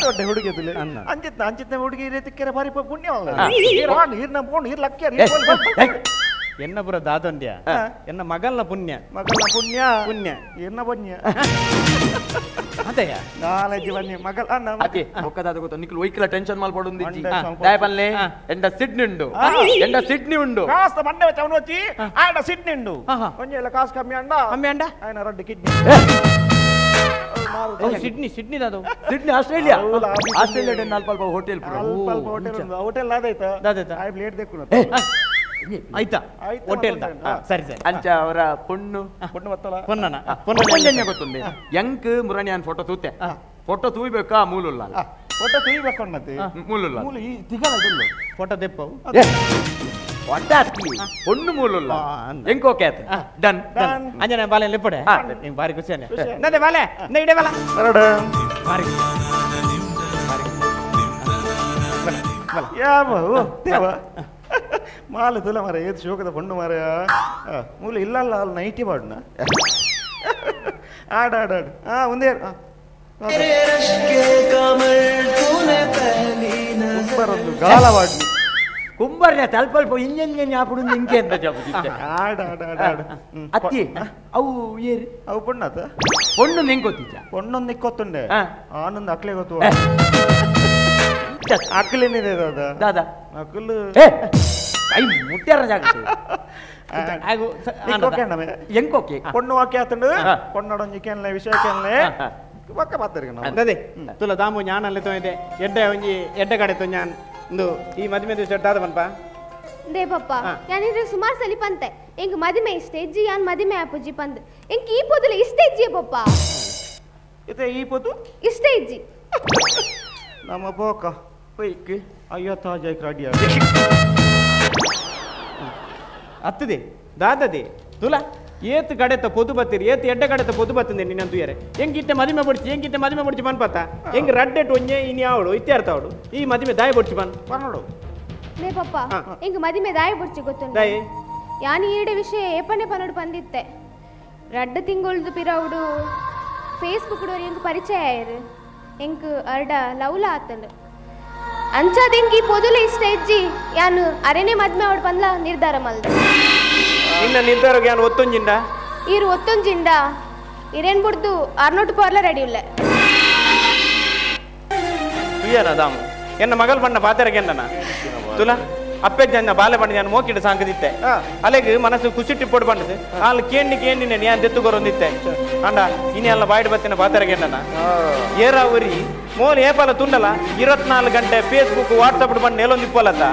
ದೊಡ್ಡ ಹುಡುಗಿ ತುಲೆ ಅಂಚಿತ್ನ ಅಂಚಿತ್ನ ಹುಡುಗಿ ತಿಕ್ಕರೆ ಬಾರಿ ಪುಣ್ಯ ಈರ್ ಈರ್ನ ಪೋಣ್ ಈರ್ ಲಕ್ಕಿಯರ್ ಎನ್ನ ಪುರ ದಾದೊಂದ್ಯ ಎನ್ನ ಮಗಲ್ನ ಪುಣ್ಯ ಮಗಲ್ನ ಪುಣ್ಯ ಪುಣ್ಯ ಎನ್ನ ಪುಣ್ಯ ಅದೇಯ ನಾಲೆಜ್ ಬನ್ನಿ ಮಗಲ್ ಅಣ್ಣ ಅದೇ ಒಕ್ಕದಾದ ಗೊತ್ತ ನಿಕ್ಲು ವೈಕ್ಲ ಟೆನ್ಷನ್ ಮಾಲ್ಪಡುಂದಿಜ್ಜಿ ದಾಯಪಲ್ಲೆ ಎಂಡ ಸಿಡ್ನಿ ಉಂಡು ಎಂಡ ಸಿಡ್ನಿ ಉಂಡು ಕಾಸ್ತ ಮಂಡೆ ಚವನ వచ్చి ಆಯನ ಸಿಡ್ನಿ ಉಂಡು ಒಂಜಿ ಎಲ್ಲ ಕಾಸ್ ಕಮ್ಮಿ ಅಂಡ ಕಮ್ಮಿ ಅಂಡ ಆಯನ ರಡ್ಡು kidney Sydney Sydney Dadu Sydney Australia Australia ಡೆ ಅಲ್ಪ ಅಲ್ಪ ಹೋಟೆಲ್ ಅಲ್ಪ ಅಲ್ಪ ಹೋಟೆಲ್ ಉಂಡು ಹೋಟೆಲ್ ಆದಾಯ್ತ ದಾದಾಯ್ತ ಆಯ್ ಪ್ಲೇಟ್ ದೆಕ್ಕುನ ಆಯ್ತಾ ಹೋಟೆಲ್ ಸರಿ ಸರಿ ಅಂಚ ಅವರ ಪೊಣ್ಣು ಪೊಣ್ಣು ಬತ್ತಲ ಪೊನ್ನನ ಪೊಣ್ಣು ಗೊತ್ತುಂಡೆ ಎಂಕ್ ಮುರಣಿಯಾನ್ ಫೋಟೋ ತೂತೆ ಫೋಟೋ ತೂಯ್ಬೇಕಾ ಮೂಲುಲ್ಲ ಫೋಟೋ ತೂಯ್ಬೇಕು ಅನ್ನತ್ತೆ ಮೂಲುಲ್ಲ ಮೂಲು ಈ ತಿಗಲ ಇದಲ್ಲ ಫೋಟೋ ದೆಪ್ಪವು ಫೋಟೋ ಅತ್ತಿ ಪೊಣ್ಣು ಮೂಲುಲ್ಲ ಎಂಕ್ ಓಕೆ ಆಯ್ತು ಡನ್ ಡನ್ ಅಂಜನೆ ಬಾಲೆ ಲಿಪ್ಪಡೆ ನಿಂಗೆ ಬಾರಿ ಖುಷಿ ಅನ್ನೆ ಬಾಲೆ ನ ಇಡೆ ಬಾಲ ಬಾರಿ ಯಾವ ದೇವ ಮಾಲೆ ತುಲ ಮಾರ ಏದು ಶೋಕದ ಪೊಣ್ಣು ಮಾರ ಮೂಲ ಇಲ್ಲ ಅಲ್ಲಿ ನೈಟಿ ಪಾಡುನ ಆಡು ಆಡು ಆಡು ಹಾ ಒಂದೇ ಕುಂಬರೊಂದು ಗಾಲ ಪಾಡು ಕುಂಬರ್ನ ತಲ್ಪ ಅಲ್ಪ ಇಂಜನ್ ಆಪುಡು ಇಂಕೆ ಅಂತ ಜಪ ಆಡು ಆಡು ಆಡು ಆಡು ಅತ್ತಿ ಅವು ಏರು ಅವು ಪೊಣ್ಣಾತ ಪೊಣ್ಣು ನಿಂಗೊತ್ತಿಜ್ಜ ಪೊಣ್ಣೊಂದು ನಿಕ್ಕೊತ್ತುಂಡೆ ಆನೊಂದು ಅಕ್ಲೆ ಗೊತ್ತು ಅಕ್ಲೇನಿದೆ ದಾದಾ ದಾದಾ ಅಕಲು ಕೈ ಮುಟ್ಟ್ಯಾರ ಜಾಗ ಎಂಕೋಕೆ ಪೊಣ್ಣು ವಾಕ್ಯ ಆತಂಡು ಪೊಣ್ಣಡೊಂಜಿ ಕೆನ್ಲೆ ವಿಷಯ ಕೆನ್ಲೆ ಪಕ್ಕ ಪಾತರಿಗೆ ಅದೇ ತುಲ ದಾಮು ಜ್ಞಾನಲ್ಲೇ ತೊಂದೆ ಎಡ್ಡೆ ಒಂಜಿ ಎಡ್ಡೆ ಕಡೆ ತೊಂಜಾನ್ ಇಂದು ಈ ಮದುವೆ ದಿವಸ ದಾದ ಪನ್ಪ they ಪಪ್ಪ ಯಾನಿದ್ರೆ ಸುಮಾರು ಸಲಿ ಪಂತೆ ಎಂಗ್ ಮದುವೆ ಇಷ್ಟೇ ಇಜ್ಜಿ ಯಾನ್ ಮದುವೆ ಆಪುಜಿ ಪಂದ್ ಎಂಕ್ ಈ ಪೊದುಲ ಇಷ್ಟೇ ಇಜ್ಜಿ ಪಪ್ಪ ಇತ್ತೆ ಈ ಪೊದು ಇಷ್ಟೇ ಇಜ್ಜಿ ನಮ್ಮ ಬೋಕ ಪೈಕ್ ಅಯ್ಯೋ ತಾಜಾಯ್ಕ ರೆಡಿ ಅತ್ತದೆ ದಾದದೆ ತುಲ ಏತ್ ಕಡೆತ ಪೊದು ಬತ್ತೀರಿ ಏತ್ ಎಡ್ಡೆ ಕಡೆತ ಪೊದು ಬತ್ತಿಂದೆ ನಿನ್ನ ತುಯರೆ ಎಂಗಿತ್ತೆ ಮದುವೆ ಬಡ್ಚಿ ಎಂಗಿತ್ತೆ ಮದುವೆ ಬಡ್ಚಿ ಪನ್ಪತ್ತ ಎಂಗ್ ರಡ್ಡೆಟ್ ಒಂಜೆ ಇನಿ ಅವಳು ಇತ್ಯಾರ್ಥ ಅವಳು ಈ ಮದುವೆ ದಾಯ ಬಡ್ಚಿ ಪನ್ ಪನ್ನೋಡು ಲೇ ಪಪ್ಪ ಎಂಗ್ ಮದುವೆ ದಾಯ ಬಡ್ಚಿ ಗೊತ್ತುಂಡು ದಾಯಿ ಯಾನ್ ಈಡೆ ವಿಷಯ ಏಪನೆ ಪನ್ನೋಡು ಪಂದಿತ್ತೆ ರಡ್ಡ ತಿಂಗೊಳ್ದು ಪಿರವುಡು ಫೇಸ್ಬುಕ್ ಎಂಗ್ ಪರಿಚಯ ಆಯರು ಎಂಕ್ ಅರ್ಡ ಲವ್ಲ ಆತಂಡು ಅಂಚಾದ ಎಂಕ್ ಈ ಪೊದುಲ ಇಷ್ಟ ಇಜ್ಜಿ ಯಾನು ಅರೆನೆ ಮದ್ಮೆ ಅವಡು ಪಂದ್ಲ ನಿರ್ಧಾರ ಮಲ್ದೆ ನಿನ್ನ ನಿರ್ಧಾರಕ್ಕೆ ಯಾನು ಒತ್ತೊಂಜಿಂಡ ಈರು ಒತ್ತೊಂಜಿಂಡ ಇರೇನ್ ಬುಡ್ದು 600 ಪೋರ್ಲ ರೆಡಿ ಇಲ್ಲ ತುಯ್ಯನ ದಾಮು ಎನ್ನ ಮಗಲ್ ಬಣ್ಣ ಪಾತೆರಗೆ ಎನ್ನನ ತುಲ ಅಪ್ಪೆಜ್ಜನ್ನ ಬಾಲೆ ಬಣ್ಣ ನಾನು ಮೋಕಿಡು ಸಾಂಕದಿತ್ತೆ ಅಲೆಗ್ ಮನಸ್ಸು ಕುಸಿಟ್ಟಿ ಪೊಡು ಬಂಡದು ಅಲ್ಲಿ ಕೇಂಡಿ ಕೇಂಡಿ ನಾನು ದೆತ್ತುಗೊರೊಂದಿತ್ತೆ ಅಂಡ ಇನಿ ಅಲ್ಲ ಬಾಯ್ಡು ಬತ್ತಿನ ಪಾತೆರಗೆ ಎನ್ನನ ಏರ ಉರಿ ಮೋಲ್ ಏಪಾಲ ತುಂಡಲ 24 ಗಂಟೆ ಫೇಸ್ಬುಕ್ ವಾಟ್ಸಪ್ ಬಂದು ನೆಲೊಂದಿಪ್ಪಲತ್ತ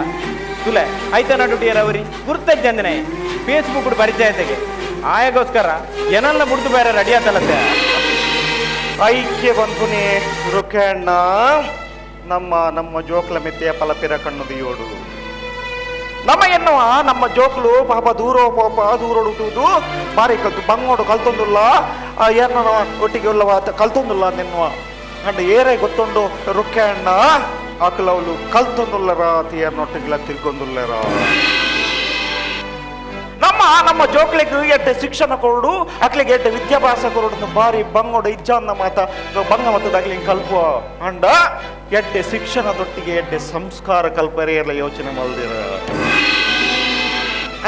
ತುಲೆ ಐತ ನಡುಟಿ ಏರವರಿ ಗುರ್ತಜ್ಜಂದನೆ ಫೇಸ್ಬುಕ್ ಪರಿಚಯ ತೆಗೆ ಆಯಗೋಸ್ಕರ ಏನೆಲ್ಲ ಬುಡ್ದು ಬೇರೆ ರೆಡಿ ಆತಲತ್ತೆ ಐಕ್ಯ ಬಂದ್ಪುನಿ ರುಕಣ್ಣ ನಮ್ಮ ನಮ್ಮ ಜೋಕ್ಲ ಮಿತ್ತೆಯ ಪಲಪಿರ ಕಣ್ಣುದಿಯೋಡು ನಮ್ಮ ಎನ್ನುವ ನಮ್ಮ ಜೋಕ್ಲು ಪಾಪ ದೂರೋ ಪಾಪ ದೂರೋಡು ಬಾರಿ ಕಲ್ತು ಬಂಗೋಡು ಕಲ್ತೊಂದುಲ್ಲ ಏನ ಒಟ್ಟಿಗೆ ಉಳ್ಳವ ಕಲ್ತೊಂದುಲ್ಲ ನಿನ್ನುವ ಅಂಡ ಏರೇ ಗೊತ್ತುಂಡು ರುಕ್ಕೆ ಅಣ್ಣ ಆಕಲವಲು ಕಲ್ತೊಂದುಲ್ಲರ ತೀಯರ್ನೊಟ್ಟಿಗೆಲ್ಲ ತಿರ್ಗೊಂದುಲ್ಲರ ನಮ್ಮ ನಮ್ಮ ಜೋಕ್ಲಿಗೆ ಎಡ್ಡೆ ಶಿಕ್ಷಣ ಕೊರಡು ಅಕ್ಲಿಗೆ ಎಡ್ಡೆ ವಿದ್ಯಾಭ್ಯಾಸ ಕೊರಡು ಬಾರಿ ಬಂಗೋಡು ಇಜ್ಜಾನ್ನ ಮಾತ ಬಂಗ ಮತದಾಗ್ಲಿ ಕಲ್ಪುವ ಅಂಡ ಎಡ್ಡೆ ಶಿಕ್ಷಣದೊಟ್ಟಿಗೆ ಎಡ್ಡೆ ಸಂಸ್ಕಾರ ಕಲ್ಪರೆ ಎಲ್ಲ ಯೋಚನೆ ಮಲ್ದಿರ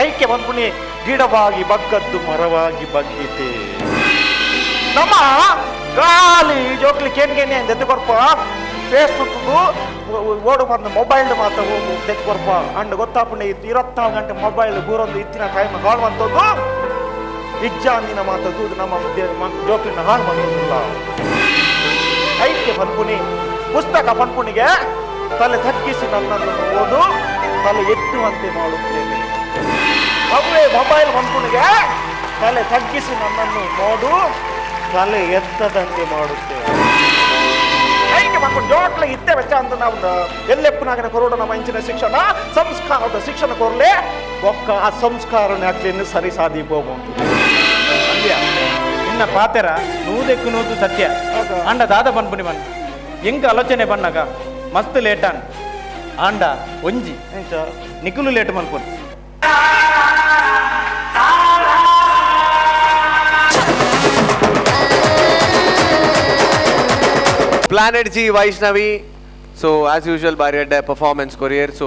ಐಕ್ಯ ಬಂದ್ಪುಣಿ ಗಿಡವಾಗಿ ಬಗ್ಗದ್ದು ಮರವಾಗಿ ಬಗ್ಗಿತೆ ನಮ್ಮ ಗಾಲಿ ಜೋಕ್ಲಿ ಕೇನ್ಗೇನೆ ದೆತ್ತು ಕೊರ್ಪ ಫೇಸ್ಬುಕ್ ಓಡು ಬಂದು ಮೊಬೈಲ್ ಮಾತ್ರ ದೆತ್ತು ಕೊರ್ಪ ಅಂಡ್ ಗೊತ್ತಾಪುಂಡೆ ಇತ್ತು 24 ಗಂಟೆ ಮೊಬೈಲ್ ಗೂರೊಂದು ಇತ್ತಿನ ಟೈಮ್ ಹಾಳು ಬಂತದ್ದು ಇಜ್ಜಾಂದಿನ ಮಾತದ್ದು ನಮ್ಮ ಜೋಕ್ಲಿನ ಹಾಳು ಬಂದಿಲ್ಲ. ಐಕ್ಯ ಪನ್ಪುಣಿ ಪುಸ್ತಕ ಪನ್ಪುಣಿಗೆ ತಲೆ ತಗ್ಗಿಸಿ ನನ್ನನ್ನು ಓದು ತಲೆ ಎತ್ತುವಂತೆ ಮಾಡುತ್ತೇನೆ. ಅವೇ ಮೊಬೈಲ್ ಪನ್ಪುಣಿಗೆ ತಲೆ ತಗ್ಗಿಸಿ ನನ್ನನ್ನು ನೋಡು ತಲೆ ಎತ್ತದಂತೆ ಮಾಡುತ್ತೇನೆ. ಐಕ್ಯ ಪನ್ಪುಣಿ ಜೋಕ್ಲ ಇತ್ತೆ ವೆಚ್ಚ ಅಂತ ನಾವು ಎಲ್ಲೆಪ್ಪನಾಗಿನ ಕೊರೋಡ ನಮ್ಮ ಇಂಚಿನ ಶಿಕ್ಷಣ ಸಂಸ್ಕಾರದ ಶಿಕ್ಷಣ ಕೊರಲೆ ಒಕ್ಕ ಆ ಸಂಸ್ಕಾರನೇ ಆಗ್ಲಿ ಸರಿ ಸಾಧಿಪೋಗುಂಟು. ನಿನ್ನ ಪಾತೆರ ನೂದೆಕ್ಕು ನೂದು ಸತ್ಯ ಅಂಡ ದಾದ ಪನ್ಪುಣಿ ಬಣ್ಣ ಎಂಕ ಆಲೋಚನೆ ಬಣ್ಣಗ ಮಸ್ತ್ ಲೇಟಾನ್ ಆಂಡ ಒಂಜಿ ನಿಕುಲು late ಮನ್ಪುಣಿ. Planet G Vaishnavi, so as usual ಬಾರಿ ಅಡ್ಡ performance courier. So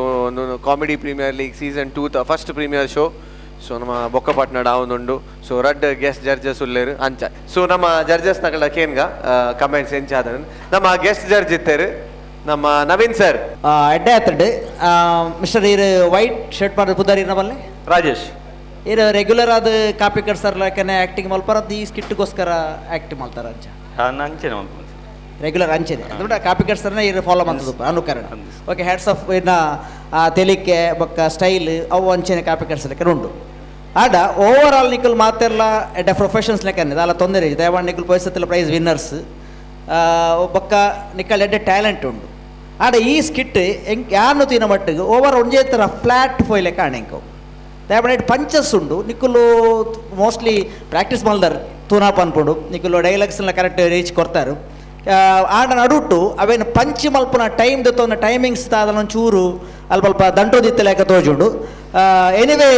comedy premier league season 2 the first premier show. So ನಮ್ಮ ಬೊಕ್ಕಪಟ್ನ ಡಾವುಂದುಂಡು. ಸೊ ರಡ್ ಗೆಸ್ಟ್ ಜಡ್ಜಸ್ ಉಲ್ಲೇರು ಅಂಚ. ಸೊ ನಮ್ಮ ಜಡ್ಜಸ್ ನಗಳ ಕೇನ್ಗ ಕಮೆಂಟ್ಸ್ ಎಂಚಾದ ನಮ್ಮ ಗೆಸ್ಟ್ ಜಡ್ಜ್ ಇತ್ತೇರು ನಮ್ಮ ನವೀನ್ ಸರ್. ಎಡ್ಡೆ ಆತಂಡು ಮಿಸ್ಟರ್ ಇರು ವೈಟ್ ಶರ್ಟ್ ಮಾಡಿದ ಪುದಾರಿ ನಮ್ಮಲ್ಲಿ ರಾಜೇಶ್ ಇರು ರೆಗ್ಯುಲರ್ ಆದ ಕಾಪಿ ಕಟ್ ಸರ್ ಲೆಕ್ಕನೆ ಆ್ಯಕ್ಟಿಂಗ್ ಮಲ್ಪಾರ ಈ ಸ್ಕಿಟ್ಗೋಸ್ಕರ ಆ್ಯಕ್ಟ್ ಮಾಡ್ತಾರೆ ಅಂಚ ಅಂಚೆನೆ ರೆಗ್ಯುಲರ್ ಅಂಚೆನೆ ಅಂದ್ರೆ ಕಾಪಿ ಕಟ್ ಸರ್ನ ಇರು ಫಾಲೋ ಮಾಡ್ತದ ಅನುಕರಣ. ಓಕೆ ಹ್ಯಾಟ್ಸ್ ಆಫ್ ಇನ್ನ ತೆಲಿಕೆ ಬೊಕ್ಕ ಸ್ಟೈಲ್ ಅವು ಅಂಚೆನೆ ಕಾಪಿ ಕಟ್ ಲೆಕ್ಕನೆ ಉಂಡು. ಆಡ ಓವರ್ ಆಲ್ ನಿಕಲ್ ಮಾತೆಲ್ಲ ಎಡ್ಡ ಪ್ರೊಫೆಷನ್ಸ್ ಲೆಕ್ಕನೆ ಅಲ್ಲ ತೊಂದರೆ ದಯಮಾಡಿ ನಿಕಲ್ ಪೊಯ್ಸತ್ತಿಲ್ಲ ಪ್ರೈಸ್ ವಿನ್ನರ್ಸ್ ಬೊಕ್ಕ ನಿಕಲ್ ಎಡ್ಡೆ ಟ್ಯಾಲೆಂಟ್ ಉಂಡು. ಆಡ ಈ ಸ್ಕಿಟ್ ಎಂಕ್ ಯಾನು ತಿನ್ನ ಮಟ್ಟಿಗೆ ಓವರ್ ಒಂಜೇ ಥರ ಫ್ಲ್ಯಾಟ್ ಫೋಯ್ ಲೆಕ್ಕ ಆಣೆಂಕವು ದಯಮಾಡಿ ಪಂಚಸ್ ಉಂಡು. ನಿಕುಲು ಮೋಸ್ಟ್ಲಿ ಪ್ರಾಕ್ಟೀಸ್ ಮಲ್ದಾರ್ ತೂನಾಪ್ ಅನ್ಕೊಂಡು ನಿಕುಲು ಡೈಲಾಗ್ಸ್ನ ಕರೆಕ್ಟ್ ರೀಚ್ ಕೊಡ್ತಾರೆ. ಆಡ ನಡುಟು ಅವೇನು ಪಂಚ್ ಮಲ್ಪುನ ಟೈಮ್ ದೊತ್ತೊಂದು ಟೈಮಿಂಗ್ಸ್ ತಾದಲ್ಲ ಒಂಚೂರು ಅಲ್ಪ ಅಲ್ಪ ದಂಟೋದಿತ್ತ ಲೆಕ್ಕ ತೋಜುಂಡು. ಎನಿವೇ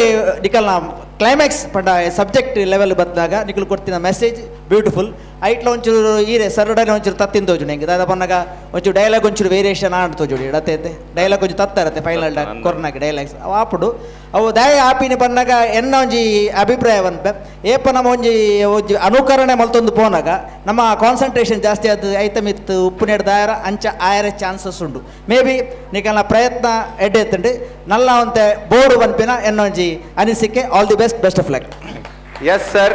ನಿಕಲ್ನ ಕ್ಲೈಮ್ಯಾಕ್ಸ್ ಪಂಡ ಸಬ್ಜೆಕ್ಟ್ ಲೆವೆಲ್ ಬಂದಾಗ ನಿಕಲ್ ಕೊಡ್ತಿನ ಮೆಸೇಜ್ ಬ್ಯೂಟಿಫುಲ್. ಐಟ್ಲ ಒಂಚೂರು ಈರೆ ಸರ್ಡನೆ ಒಂಚೂರು ತತ್ತಿನ ತೋಜುಂಡು ಹೆಂಗೆ ದಾದ ಪನ್ನಾಗ ಒಂಚೂರು ಡೈಲಾಗ್ ಒಂಚೂರು ವೇರಿಯೇಷನ್ ಆಂಡ್ ತೋಜುಡಿ ಇಡತ್ತೆ ಡೈಲಾಗ್ ಒಂಚೂರು ತತ್ತಾರತ್ತೆ ಫೈನಲ್ ಕೊರ್ನಾಗ ಡೈಲಾಗ್ಸ್ ಅವು ಆಪುಡು ಅವು ದಾಯ ಆಪಿನ ಪನ್ನಾಗ ಎನ್ನ ಒಂಜಿ ಅಭಿಪ್ರಾಯ ಬಂತ ಏಪ ನಮ್ಮ ಒಂಜಿ ಒಂಜಿ ಅನುಕರಣೆ ಮಲ್ತೊಂದು ಪೋನಾಗ ನಮ್ಮ ಕಾನ್ಸಂಟ್ರೇಷನ್ ಜಾಸ್ತಿ ಆದ ಐತಮ್ ಇತ್ತು ಉಪ್ಪು ದಾಯರ ಅಂಚ ಆಯರ ಚಾನ್ಸಸ್ ಉಂಡು. ಮೇ ಬಿ ನಿಕಲ್ನ ಪ್ರಯತ್ನ ಎಡ್ಡೆ ಎತ್ತಂಡು ನಲ್ಲ ಒಂತೆ ಬೋರ್ಡು ಬನ್ಪಿನ ಎನ್ನ ಒಂಜಿ ಅನಿಸಿಕೆ. All the best, best of luck. Yes sir,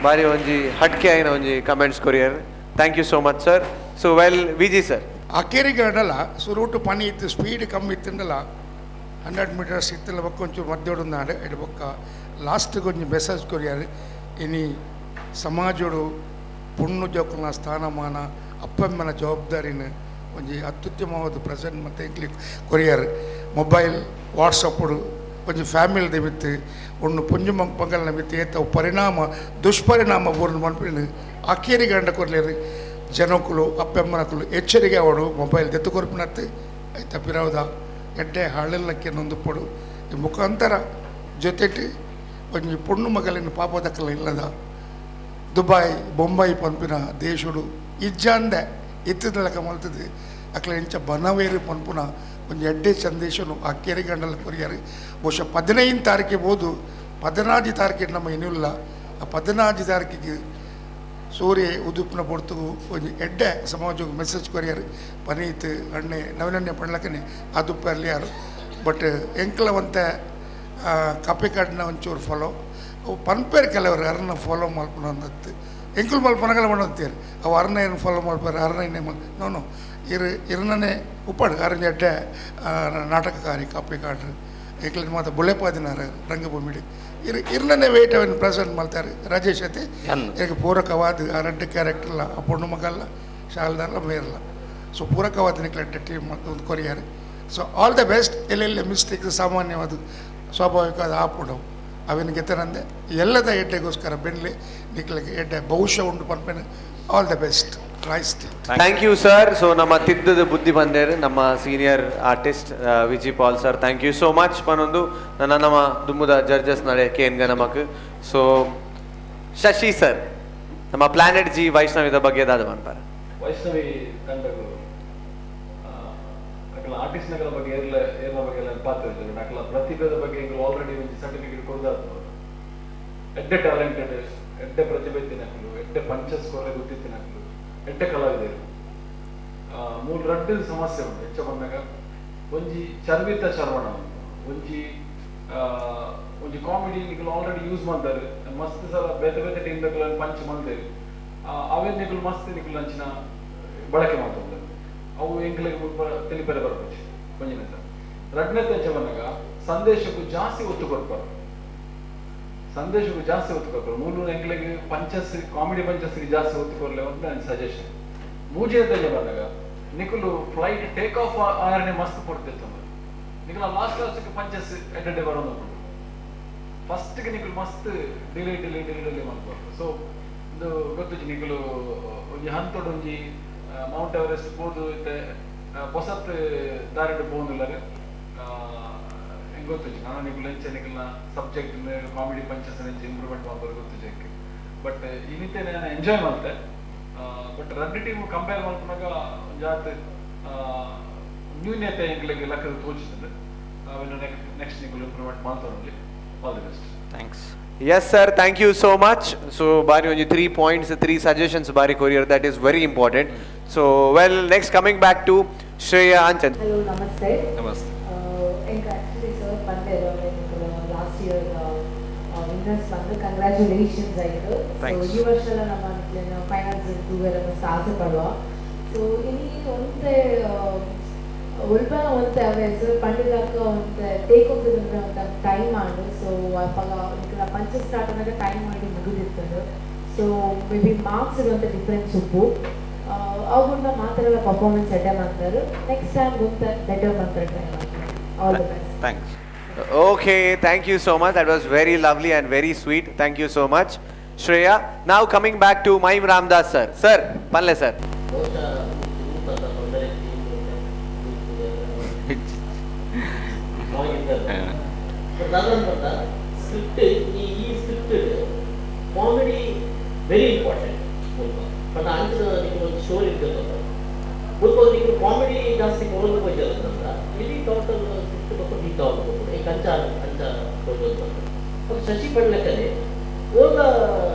ಬಾರಿ ಒಂಜಿ ಹಟ್ಕೆ ಆಯಿನ ಒಂಜಿ comments courier. Thank you so much sir. So well Viji sir. ಅಕೇರಿಗಡಲ್ಲ ಸುರುಟು ಪನಿ ಇತ್ತು ಸ್ಪೀಡ್ ಕಮ್ಮಿ ಇತ್ತಂಡಲ್ಲ 100 ಮೀಟರ್ಸ್ ಇತ್ತಲ್ಲ ಬೊಕ್ಕ ಒಂಚೂರು ಮಧ್ಯೊಡುಂದಾಂಡ್ ಎಡ್ ಬೊಕ್ಕ ಲಾಸ್ಟ್ಗೆ ಒಂಜಿ ಮೆಸೇಜ್ ಕೊರಿಯರ್ ಇನಿ ಸಮಾಜೋಡು ಪೊಣ್ಣು ಜೋಕುಲ್ನ ಸ್ಥಾನಮಾನ ಅಪ್ಪಮ್ಮನ ಜವಾಬ್ದಾರಿನ ಒಂಜಿ ಅತ್ಯುತ್ತಮವಾದ ಪ್ರೆಸೆಂಟ್ ಮತ್ತು ಎಂಕ್ಲಿ ಕೊರಿಯರ್ ಮೊಬೈಲ್ ವಾಟ್ಸಪ್ಪುಡು ಒಂಜಿ ಫ್ಯಾಮಿಲಿ ಮಿತ್ತು ಒಂದು ಪುಂಜು ಪಂಗಲ್ನ ಮಿತ್ತು ಏತ ಪರಿಣಾಮ ದುಷ್ಪರಿಣಾಮ ಬೋರ್ನು ಮನ್ಪಿನ ಅಕೇರಿ ಗಂಡ ಕೊರ್ಲೇರು ಜನಕುಲು ಅಪ್ಪಮ್ಮನಕುಲು ಎಚ್ಚರಿಕೆ ಅವಡು ಮೊಬೈಲ್ ದೆತ್ತು ಕೊರ್ಪಿನತ್ತು ಐತ ಪಿರವದ ಎಡ್ಡೆ ಹಾಳೆಲ್ಲಕ್ಕೆ ನೊಂದು ಪಡು ಈ ಮುಖಾಂತರ ಜೊತೆಟ್ ಒಂಜಿ ಪೊಣ್ಣು ಮಗಲಿನ ಪಾಪದಕ್ಕಲ ಇಲ್ಲದ ದುಬಾಯ್ ಬೊಂಬೈ ಪನ್ಪಿನ ದೇಶಡು ಇಜ್ಜಾಂದೆ ಇತ್ತದಲಕ ಮಲ್ತದೆ ಅಕ್ಲ ಇಂಚ ಬನವೇರು ಪನ್ಪುನ ಒಂಜಿ ಎಡ್ಡೆ ಸಂದೇಶನು ಆ ಕೇರಿಗಂಡಲ ಕೊರಿಯರ್ ಬಹುಶಃ 15 ತಾರೀಕಿಗೆ ಬೋದು 14 ತಾರೀಕಿಗೆ ನಮ್ಮ ಏನಿಲ್ಲ ಆ 14 ತಾರೀಕಿಗೆ ಸೂರ್ಯ ಉದುಪಿನ ಪೊರ್ತು ಒಂಜಿ ಎಡ್ಡೆ ಸಮಾಜಕ್ಕೆ ಮೆಸೇಜ್ ಕೊರಿಯರ್ ಪನೀತ್ ಅಣ್ಣೆ ನವನನ್ನೆ ಪಣ್ಲಕನೆ ಆ ದುಪ್ಪಲ್ಲಿ ಯಾರು ಬಟ್ ಎಂಕ್ಲವಂತೆ ಕಾಪಿಕಾಡಿನ ಒಂಚೂರು ಫಾಲೋ ಅವು ಪನ್ಪೇರು ಕೆಲವರು ಅರನ್ನ ಫಾಲೋ ಮಲ್ಪನ ಅಂದತ್ತು ಎಂಕುಲು ಮಲ್ಪನಗಲ ಮಣ್ಣಂತೀರು ಅವು ಅರನ್ನ ಏನು ಫಾಲೋ ಮಲ್ಪಾರೆ ಅರನ್ನ ಏನೇ ಮಲ್ ನೋನು ಇರು ಇರನೇ ಉಪ್ಪಾಡು ಅರಣ್ಯ ಎಡ್ಡೆ ನಾಟಕಕಾರಿ ಕಾಪಿಕಾಡ್ರು ಎಂಕ್ಲಿನ ಮಾತ ಬುಳೆಪಾದಿನಾರ ರಂಗಭೂಮಿಡಿ ಇರು ಇರ್ನನೇ ವೇಟ್ ಅವನ್ನು ಪ್ರೆಸೆಂಟ್ ಮಾಡ್ತಾರೆ ರಾಜೇಶ್ ಅತಿ ಇದಕ್ಕೆ ಪೂರಕವಾದ ಆ ರಡ್ಡು ಕ್ಯಾರೆಕ್ಟರ್ಲ ಆ ಪೊಣ್ಣು ಮಗಲ್ಲ ಶಾಲ್ದಾರಲ್ಲ ಮೇರಲ್ಲ So ಪೂರಕವಾದ ನಿಕ್ಲೆಡ್ಡೆ team ಒಂದು courier. So all the best. ಎಲ್ಲೆಲ್ಲ ಮಿಸ್ಟೇಕ್ಸ್ ಸಾಮಾನ್ಯವಾದ ಸ್ವಾಭಾವಿಕವಾದ ಆಪುಡವು ಅವಿನ ಗೆತ್ತರಂದೆ ಎಲ್ಲದ ಎಡ್ಡೆಗೋಸ್ಕರ ಬೆನ್ಲಿ ನಿಕ್ಲೆಗೆ ಎಡ್ಡೆ ಬಹುಶಃ ಉಂಟು ಪನ್ಪೆನ್. All the best rice team. Thank you sir. So ನಮ್ಮ ತಿದ್ದದ ಬುದ್ಧಿ ಬಂದೇರು ನಮ್ಮ senior artist Vijay Paul sir, thank you so much. ಪನೊಂದು ನನ್ನ ನಮ್ಮ ದುಮ್ಮುದ ಜಡ್ಜಸ್ ನಡೆ ಕೇನ್ಗ ನಮಕ್. ಸೊ ಶಶಿ ಸರ್, ನಮ್ಮ ಪ್ಲಾನೆಟ್ ಜಿ ವೈಷ್ಣವಿದ ಬಗ್ಗೆ ದಾದ ಪನ್ಪಾರ. ವೈಷ್ಣವಿ ತಂಡಗಳು ಅಕಲ ಆರ್ಟಿಸ್ಟ್ನಗಳ ಬಗ್ಗೆ ಏರ್ಲ ಏರ್ನ ಬಗ್ಗೆ ಎಲ್ಲ ಪಾತ್ರ ಇದ್ದಾರೆ. ಅಕಲ ಪ್ರತಿಭೆದ ಬಗ್ಗೆ ಆಲ್ರೆಡಿ ಒಂದು ಸರ್ಟಿಫಿಕೇಟ್ ಕೊಡ್ದಾದ್ರು. ಎಡ್ಡೆ ಟ್ಯಾಲೆಂಟೆಡ್, ಎಡ್ಡೆ ಪ್ರತಿಭೆ ತಿನ್ನಕಲು, ಎಡ್ಡೆ ಪಂಚಸ್ ಕೊರಲೆ ಗೊತ್ತಿತ್ತಿನಕಲು, ಎಡ್ಡೆ ಕಲಾವಿದರು. ಮೂರು ರಡ್ಡು ಸಮಸ್ಯೆ ಉಂಟು ಹೆಚ್ಚ ಬಂದಾಗ. ಒಂಜಿ ಚರ್ವಿತ ಚರ್ವಣ, ಒಂಜಿ ಒಂಜಿ ಕಾಮಿಡಿ ನಿಕುಲು ಆಲ್ರೆಡಿ ಯೂಸ್ ಮಾಡ್ತಾರೆ. ಮಸ್ತ್ ಸಲ ಬೇತೆ ಬೇತೆ ಟೀಮ್ ದಕುಲು ಪಂಚ್ ಮಾಡ್ತೇವೆ, ಅವೇ ನಿಕುಲು ಮಸ್ತ್ ನಿಕುಲು ಅಂಚಿನ ಬಳಕೆ ಮಾಡ್ತಾರೆ. ಅವು ಎಂಕ್ಲೆಗ್ ಮುಲ್ಪ ತೆಲಿಪೆರೆ ಬರ್ಪುಜಿ. ಒಂಜಿನೆತ ರಡ್ನೆತ ಎಂಚ ಬಂದಾಗ ಸಂದೇಶಕ್ಕೂ ಜಾಸ್ತಿ ಒತ್ತು ಕೊಡ್ಪಾರು, ಸಂದೇಶಕ್ಕೂ ಜಾಸ್ತಿ ಒತ್ತು ಕೊಡ್ಪಾರು. ಮೂಲು ಎಂಕ್ಲೆಗ್ ಪಂಚಸ್ ಕಾಮಿಡಿ ಪಂಚಸ್ಗೆ ಜಾಸ್ತಿ ಒತ್ತು ಕೊರಲೆ ಅಂತ ನನ್ನ ಸಜೆಷನ್. ಮೂಜಿನೆತ ಬಂದಾಗ ನಿಕುಲು flight take off ಆರನೇ ಮಸ್ತ್ ಕೊಡ್ತಿರ್ತಾರೆ. ನಿಕುಲ ಲಾಸ್ಟ್ ಲಾಸ್ಟ್ಗೆ ಪಂಚಸ್ ಎಡ್ಡೆ ಬರೋದು. ಫಸ್ಟ್ಗೆ ನಿಕುಲು ಮಸ್ತ್ delay delay delay delay ಮಾಡ್ಬಾರ್ದು. ಸೊ ಒಂದು ಗೊತ್ತುಜಿ ನಿಕುಲು ಒಂಜಿ ಹಂತೊಡು ಒಂಜಿ ಮೌಂಟ್ ಎವರೆಸ್ಟ್ ಪೋದು ಇತ್ತೆ ಹೊಸತ್ ದಾರಿಡ್ ಪೋಂದುಲ್ಲರೆ ಗೊತ್ತುಜಿ. ನಾನು ನಿಕುಲು ಎಂಚ ನಿಕಲ್ನ subject comedy punches ಎಂಚ ಇಂಪ್ರೂವ್ಮೆಂಟ್ ಮಾಡ್ಬೋದು ಗೊತ್ತುಜಿ ಎಂಕೆ. ಬಟ್ ಇನ್ನಿತ್ತೆ ನಾನು ಎಂಜಾಯ್ ಮಾಡ್ತೆ. ಬಟ್ ರಡ್ಡು ಟೀಮ್ ಕಂಪೇರ್ ಮಾಡ್ಕೊಂಡಾಗ ಜಾತ್ ನ್ಯೂನ್ಯತೆ ಎಂಕ್ಲೆಗ್ ಲಕ್ಕದ ತೋಚಿಸ್ತದೆ. ಅವೆಲ್ಲ ನೆಕ್ಸ್ಟ್ ನಿಕುಲು ಇಂಪ್ರೂವ್ಮೆಂಟ್ ಮಾಡ್ತಾರೆ. All the best. Thanks. Yes sir, thank you so much. So ಬಾರಿ ಒಂಜಿ 3 points, 3 suggestions ಬಾರಿ courier, that is very important. So well, next coming back to Shreya Anchan. Hello, ನಮಸ್ತೆ. ನಮಸ್ತೆ. ಎಂಕ್ ಆಕ್ಚುಲಿ ಸರ್ ಬಂದೇರು last year winners ಬಂದು congratulations ಆಯಿತು. So ಈ ವರ್ಷ ನಮ್ಮ ಫೈನಲ್ಸ್ ತೂವೆರ ಮಸ್ತ್ ಆಸೆ ಪಡುವ. ಸೊ ಇನಿ ಒಂತೆ ಒಲ್ಪನ ಒಂತೆ ಅವೆ ಸರ್ ಪಂಡಿದಾಕ ಒಂತೆ ಟೇಕ್ ಆಫ್ ಇದ್ರೆ ಒಂತೆ ಟೈಮ್ ಆಂಡು. ಸೊ ಅಪ್ಪಾಗ ನಿಕಲ ಪಂಚ ಸ್ಟಾರ್ಟ್ ಆದಾಗ ಟೈಮ್ ಮಾಡಿ ಮುಗಿದಿರ್ತದೆ. So may be marks ಇರುವಂಥ ಡಿಫ್ರೆನ್ಸ್ ಉಪ್ಪು ಅವುಗಳನ್ನ ಮಾತ್ರ ಪರ್ಫಾರ್ಮೆನ್ಸ್ ಎಡ್ಡೆ ಮಾಡ್ತಾರೆ. ನೆಕ್ಸ್ಟ್ ಟೈಮ್ ಗೊತ್ತ ಬೆಟರ್ ಮಾಡ್ತಾರೆ ಟ್ರೈ ಮಾಡ್ತಾರೆ. All the best. Thanks. Okay, thank you so much. That was very lovely and very sweet. Thank you so much, Shreya. Now coming back to Maim Ramdas sir. Sir, panle sir. Script ಈ script comedy very important but ಅಂಚಿನ ನಿಮಗೆ ಒಂದು story ಇರ್ತದೆ ಮುಲ್ಪ ನಿಮಗೆ comedy ಜಾಸ್ತಿ ಕೊಡೋದು ಹೋಯ್ತಲ್ಲ. ಇಲ್ಲಿ ಟೋಟಲ್ ಸ್ಕ್ರಿಪ್ಟ್ ಬಕ್ಕ ಹೀಟ್ ಆಗ್ಬೋದು. ಈಗ ಅಂಚ ಅಂಚ ತೋಜೋದು ಬಟ್ ಶಶಿ ಪಡ್ಲಕ್ಕಲ್ಲಿ ಓದ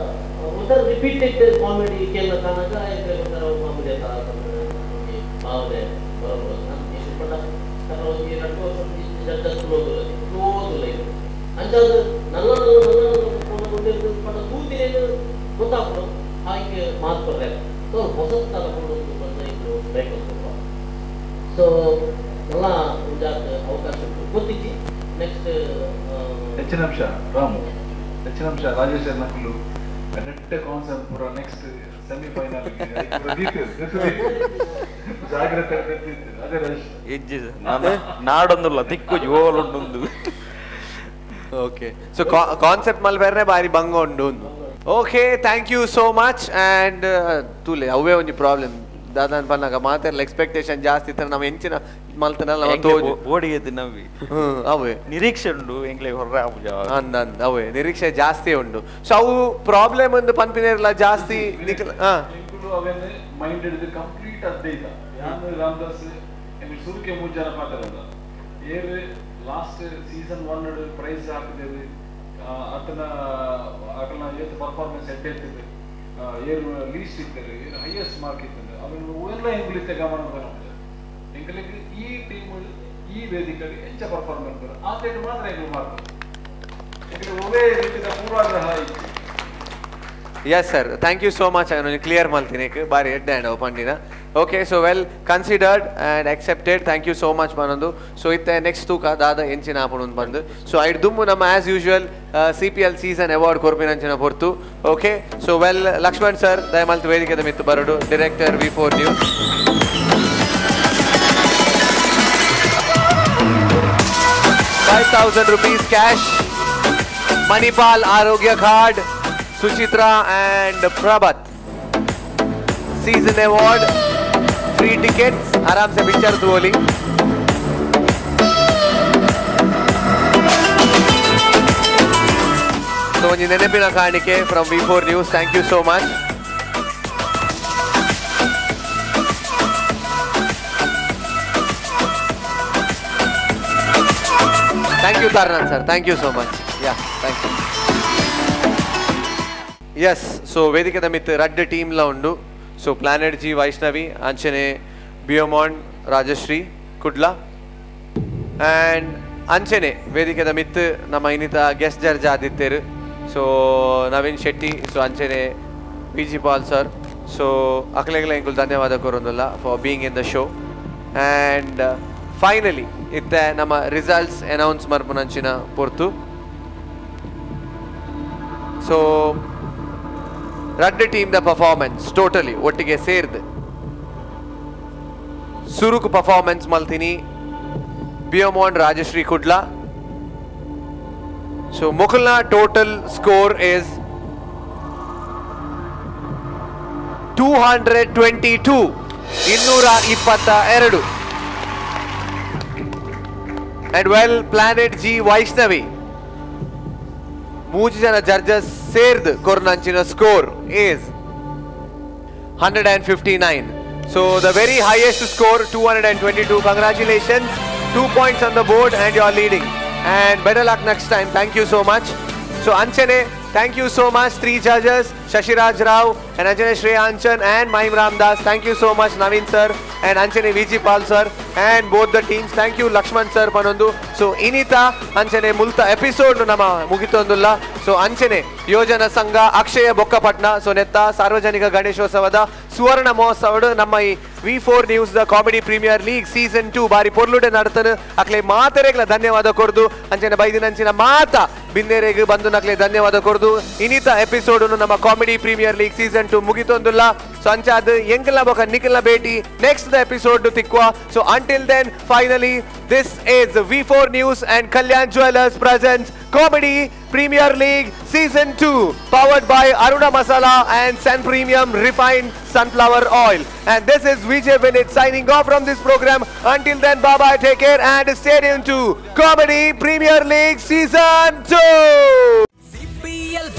ಒಂಥರ ರಿಪೀಟೆಡ್ ಕಾಮಿಡಿ ಕೇಳೋ ಕಾರಣಕ್ಕ ಒಂಥರ ಮಾಮೂಲಿ ಅಂತ ಭಾವನೆ ಬರೋದು. ಪಟ್ಟ ಒಂಜಿ ರಡ್ಡು ವರ್ಷ ಕ್ಲೋಸ್ ಇದು ಅಂಚಾದ ನಲ್ಲ ನಲ್ಲ ನಲ್ಲ ಪಟ್ಟ ತೂತಿನೇನು ಗೊತ್ತಾಗ್ಬಿಡು ಹಾಗೆ ಮಾತು ಕೊಡ್ರೆ. ಸೊ ಹೊಸತಲ್ಲ ಕೊಡೋದು ಬಂದ ಇದು ಬೇಕು. ಸೊ ಎಲ್ಲ ಜಾಸ್ತಿ ಅವಕಾಶ ಉಂಟು ಗೊತ್ತಿಜ್ಜಿ. ನೆಕ್ಸ್ಟ್ ಹೆಚ್ಚಿನ ಅಂಶ ರಾಮು, ಹೆಚ್ಚಿನ ಅಂಶ ರಾಜೇಶ್ ನಕಲು ನೆಟ್ಟ ಕಾನ್ಸೆಪ್ಟ್ ಪೂರ ನೆಕ್ಸ್ಟ್ ಸೆಮಿಫೈನಲ್ ಜಾಗ್ರತೆ. ಅದೇ ನಾಡೊಂದುಲ್ಲ ತಿಕ್ಕು ಜೋಲುಂಡು. Okay, so concept ಮಲ್ಬೇರ್ನೆ ಬಾರಿ ಬಂಗ ಉಂಡು. Okay, thank you so much. And ತೂಲೆ ಅವೇ ಒಂಜಿ ಪ್ರಾಬ್ಲಮ್ ದಾದಾನ್ ಪನ್ನಾಗ ಮಾತೆರ್ಲ ಎಕ್ಸ್ಪೆಕ್ಟೇಷನ್ ಜಾಸ್ತಿ ಇತ್ತರ ನಮ್ಮ ಎಂಚಿನ ಮಲ್ತನಲ್ಲ ನಮ್ಮ ತೋಜು ಬೋಡಿಗೆ ತಿನ್ನವಿ ಅವೇ ನಿರೀಕ್ಷೆ ಉಂಡು ಎಂಕ್ಲೆ ಹೊರ ಅಂದ ಅಂದ ಅವೇ ನಿರೀಕ್ಷೆ ಜಾಸ್ತಿ ಉಂಡು. ಸೊ ಅವು ಪ್ರಾಬ್ಲಮ್ ಒಂದು ಪನ್ಪಿನೇರ್ಲ ಜಾಸ್ತಿ ನಿಕಲ್. ಅವೇನೆ ಮೈಂಡ್ ಹಿಡಿದು ಕಂಪ್ಲೀಟ್ ಅದ್ವೈತ ಯಾನು ರಾಮದಾಸ್ ಎಂಕ್ ಸುರುಕೆ ಮೂರು ಜನ ಪಾತ್ರ ಏರು last season 1 price ಹಾಕಿದ್ದೇವೆ. ಆತನ ಆಕಲ್ನ ಏತ್ ಪರ್ಫಾರ್ಮೆನ್ಸ್ ಎಡ್ಡೆ ಇರ್ತದೆ, ಏರು ಲೀಸ್ಟ್ ಇರ್ತಾರೆ, ಏರು ಹೈಯೆಸ್ಟ್ ಮಾರ್ಕ್ ಇರ್ತದೆ. ಅವನು ಎಲ್ಲ ಎಂಗುಲಿತ್ತೆ ಗಮನ ಬರೋದು ಎಂಗಳಿಗೆ ಈ ಟೀಮ್ ಈ ವೇದಿಕೆ ಎಂಚ ಪರ್ಫಾರ್ಮ್ ಮಾಡ್ತಾರೆ ಆ ಟೈಮ್ ಮಾತ್ರ ಎಂಗಳು ಮಾಡ್ತಾರೆ. ಒಳ್ಳೆ ರೀತಿಯ ಪೂರ್ವಾಗ್ರಹ ಇತ್ತು. Yes sir, thank you so much. ನಾನು ಕ್ಲಿಯರ್ ಮಾಡ್ತೀನಿ ಬಾರಿ ಎಡ್ಡೆ ಆ್ಯಂಡ್ ಪಂಡಿನ. Okay, so well considered and accepted. Thank you so much ಮನೊಂದು. ಸೊ ಇತ್ತೆ ನೆಕ್ಸ್ಟ್ ತೂಕ ದಾದ ಎಂಚಿನ ಆಪುಣು ಬಂದು. ಸೊ ಐಡ್ ದುಮ್ಮು ನಮ್ಮ as usual CPL season award ಕೊರ್ಪಿನಂಚಿನ ಪೊರ್ತು. Okay, so well Lakshman sir ದಯಮಲ್ತ್ ವೇದಿಕೆದ ಮಿತ್ತು ಬರಡು, director V4 news. 5,000 rupees cash, Manipal Arogya card, Suchitra and Prabhat. Season award, free tickets, आराम से पिक्चर तोली. So ಒಂಜಿ ನೆನಪಿನ ಕಾಣಿಕೆ from V4 News. Thank you so much. Thank you Taranath sir, thank you so much. Yeah, thank you. Yes, so ವೇದಿಕೆದ ಮಿತ್ ರಡ್ಡ್ team ಲ ಉಂಡು. ಸೊ ಪ್ಲಾನೆಟ್ ಜಿ ವೈಷ್ಣವಿ, ಅಂಚನೆ ಬಿಯೋಮಾನ್ ರಾಜಶ್ರೀ ಕುಡ್ಲ ಆ್ಯಂಡ್ ಅಂಚನೆ ವೇದಿಕೆದ ಮಿತ್ ನಮ್ಮ ಇನ್ನಿತ ಗೆಸ್ಟ್ ಜಡ್ಜ್ ಆದಿತ್ತೇರು. ಸೊ ನವೀನ್ ಶೆಟ್ಟಿ, ಸೊ ಅಂಚನೆ V G Pal sir. So ಅಕ್ಲೆಗ್ಲ ಎಂಕುಲು ಧನ್ಯವಾದ ಕೊರೊಂದುಲ್ಲ for being in the show. And finally ಇತ್ತೆ ನಮ್ಮ ರಿಸಲ್ಟ್ಸ್ ಅನೌನ್ಸ್ ಮರ್ಪುನಂಚಿನ ಪೊರ್ತು. ಸೊ ರಡ್ಡ್ ಟೀಮ್ the performance totally ಒಟ್ಟಿಗೆ ಸೇರ್ದು ಸುರುಕು ಪರ್ಫಾರ್ಮೆನ್ಸ್ ಮಲ್ತೀನಿ ಬಿಯೋಮಾನ್ ರಾಜಶ್ರೀ ಕುಡ್ಲ. ಸೊ ಮೊಕಲ್ನ total score is 222, 222. And well, Planet G Vaishnavi ಮೂರು ಜನ judges ಸೇರ್ದು ಕೊರ್ನಂಚಿನ score is 159. So the very highest score 222. Congratulations, 2 points on the board and you are leading. And better luck next time. Thank you so much. So Anchane, thank you so much. 3 judges, Shashiraj Rao and Anjane Shreya Anchan and Mahim Ramdas. Thank you so much Naveen sir and Anjane VG Pal sir and both the teams. Thank you Lakshman sir Panondu. So Inita Anjane Multa episode nama mugitondulla. So Anchane Yojana Sangha Akshaya Bokkapatna so Netta Sarvajanika Ganeshotsaವದ Suvarna Mahotsavadu namma ee V4 News the Comedy Premier League Season 2 ಬಾರಿ ಪೊರ್ಲುಡೆ ನಡತನು. ಅಕ್ಲೆ ಮಾತೆರೆಗ್ಲ ಧನ್ಯವಾದ ಕೊರ್ದು ಅಂಚನೆ ಬೈದಿನಂಚಿನ ಮಾತ ಬಿಂದೆರೆಗ್ ಬಂದು ನಕ್ಲೆ ಧನ್ಯವಾದ ಕೊರ್ದು ಇನಿತ episode ನಮ್ಮ ಕಾಮಿಡಿ ಪ್ರೀಮಿಯರ್ ಲೀಗ್ ಸೀಸನ್ 2 ಮುಗಿತೊಂದುಲ್ಲ. ಸೊ ಅಂಚಾದ ಎಂಕಲ್ನ ಬೊಕ ನಿಖಲ್ನ ಭೇಟಿ next the episode ತಿಕ್ವಾ. So until then, finally this is V4 News and Kalyan Jewellers presents Comedy Premier League Season 2, powered by Aruna Masala and Sun Premium Refined Sunflower Oil. And this is Vijay Vinit signing off from this program. Until then, bye-bye, take care and stay tuned to Comedy Premier League Season 2. CPL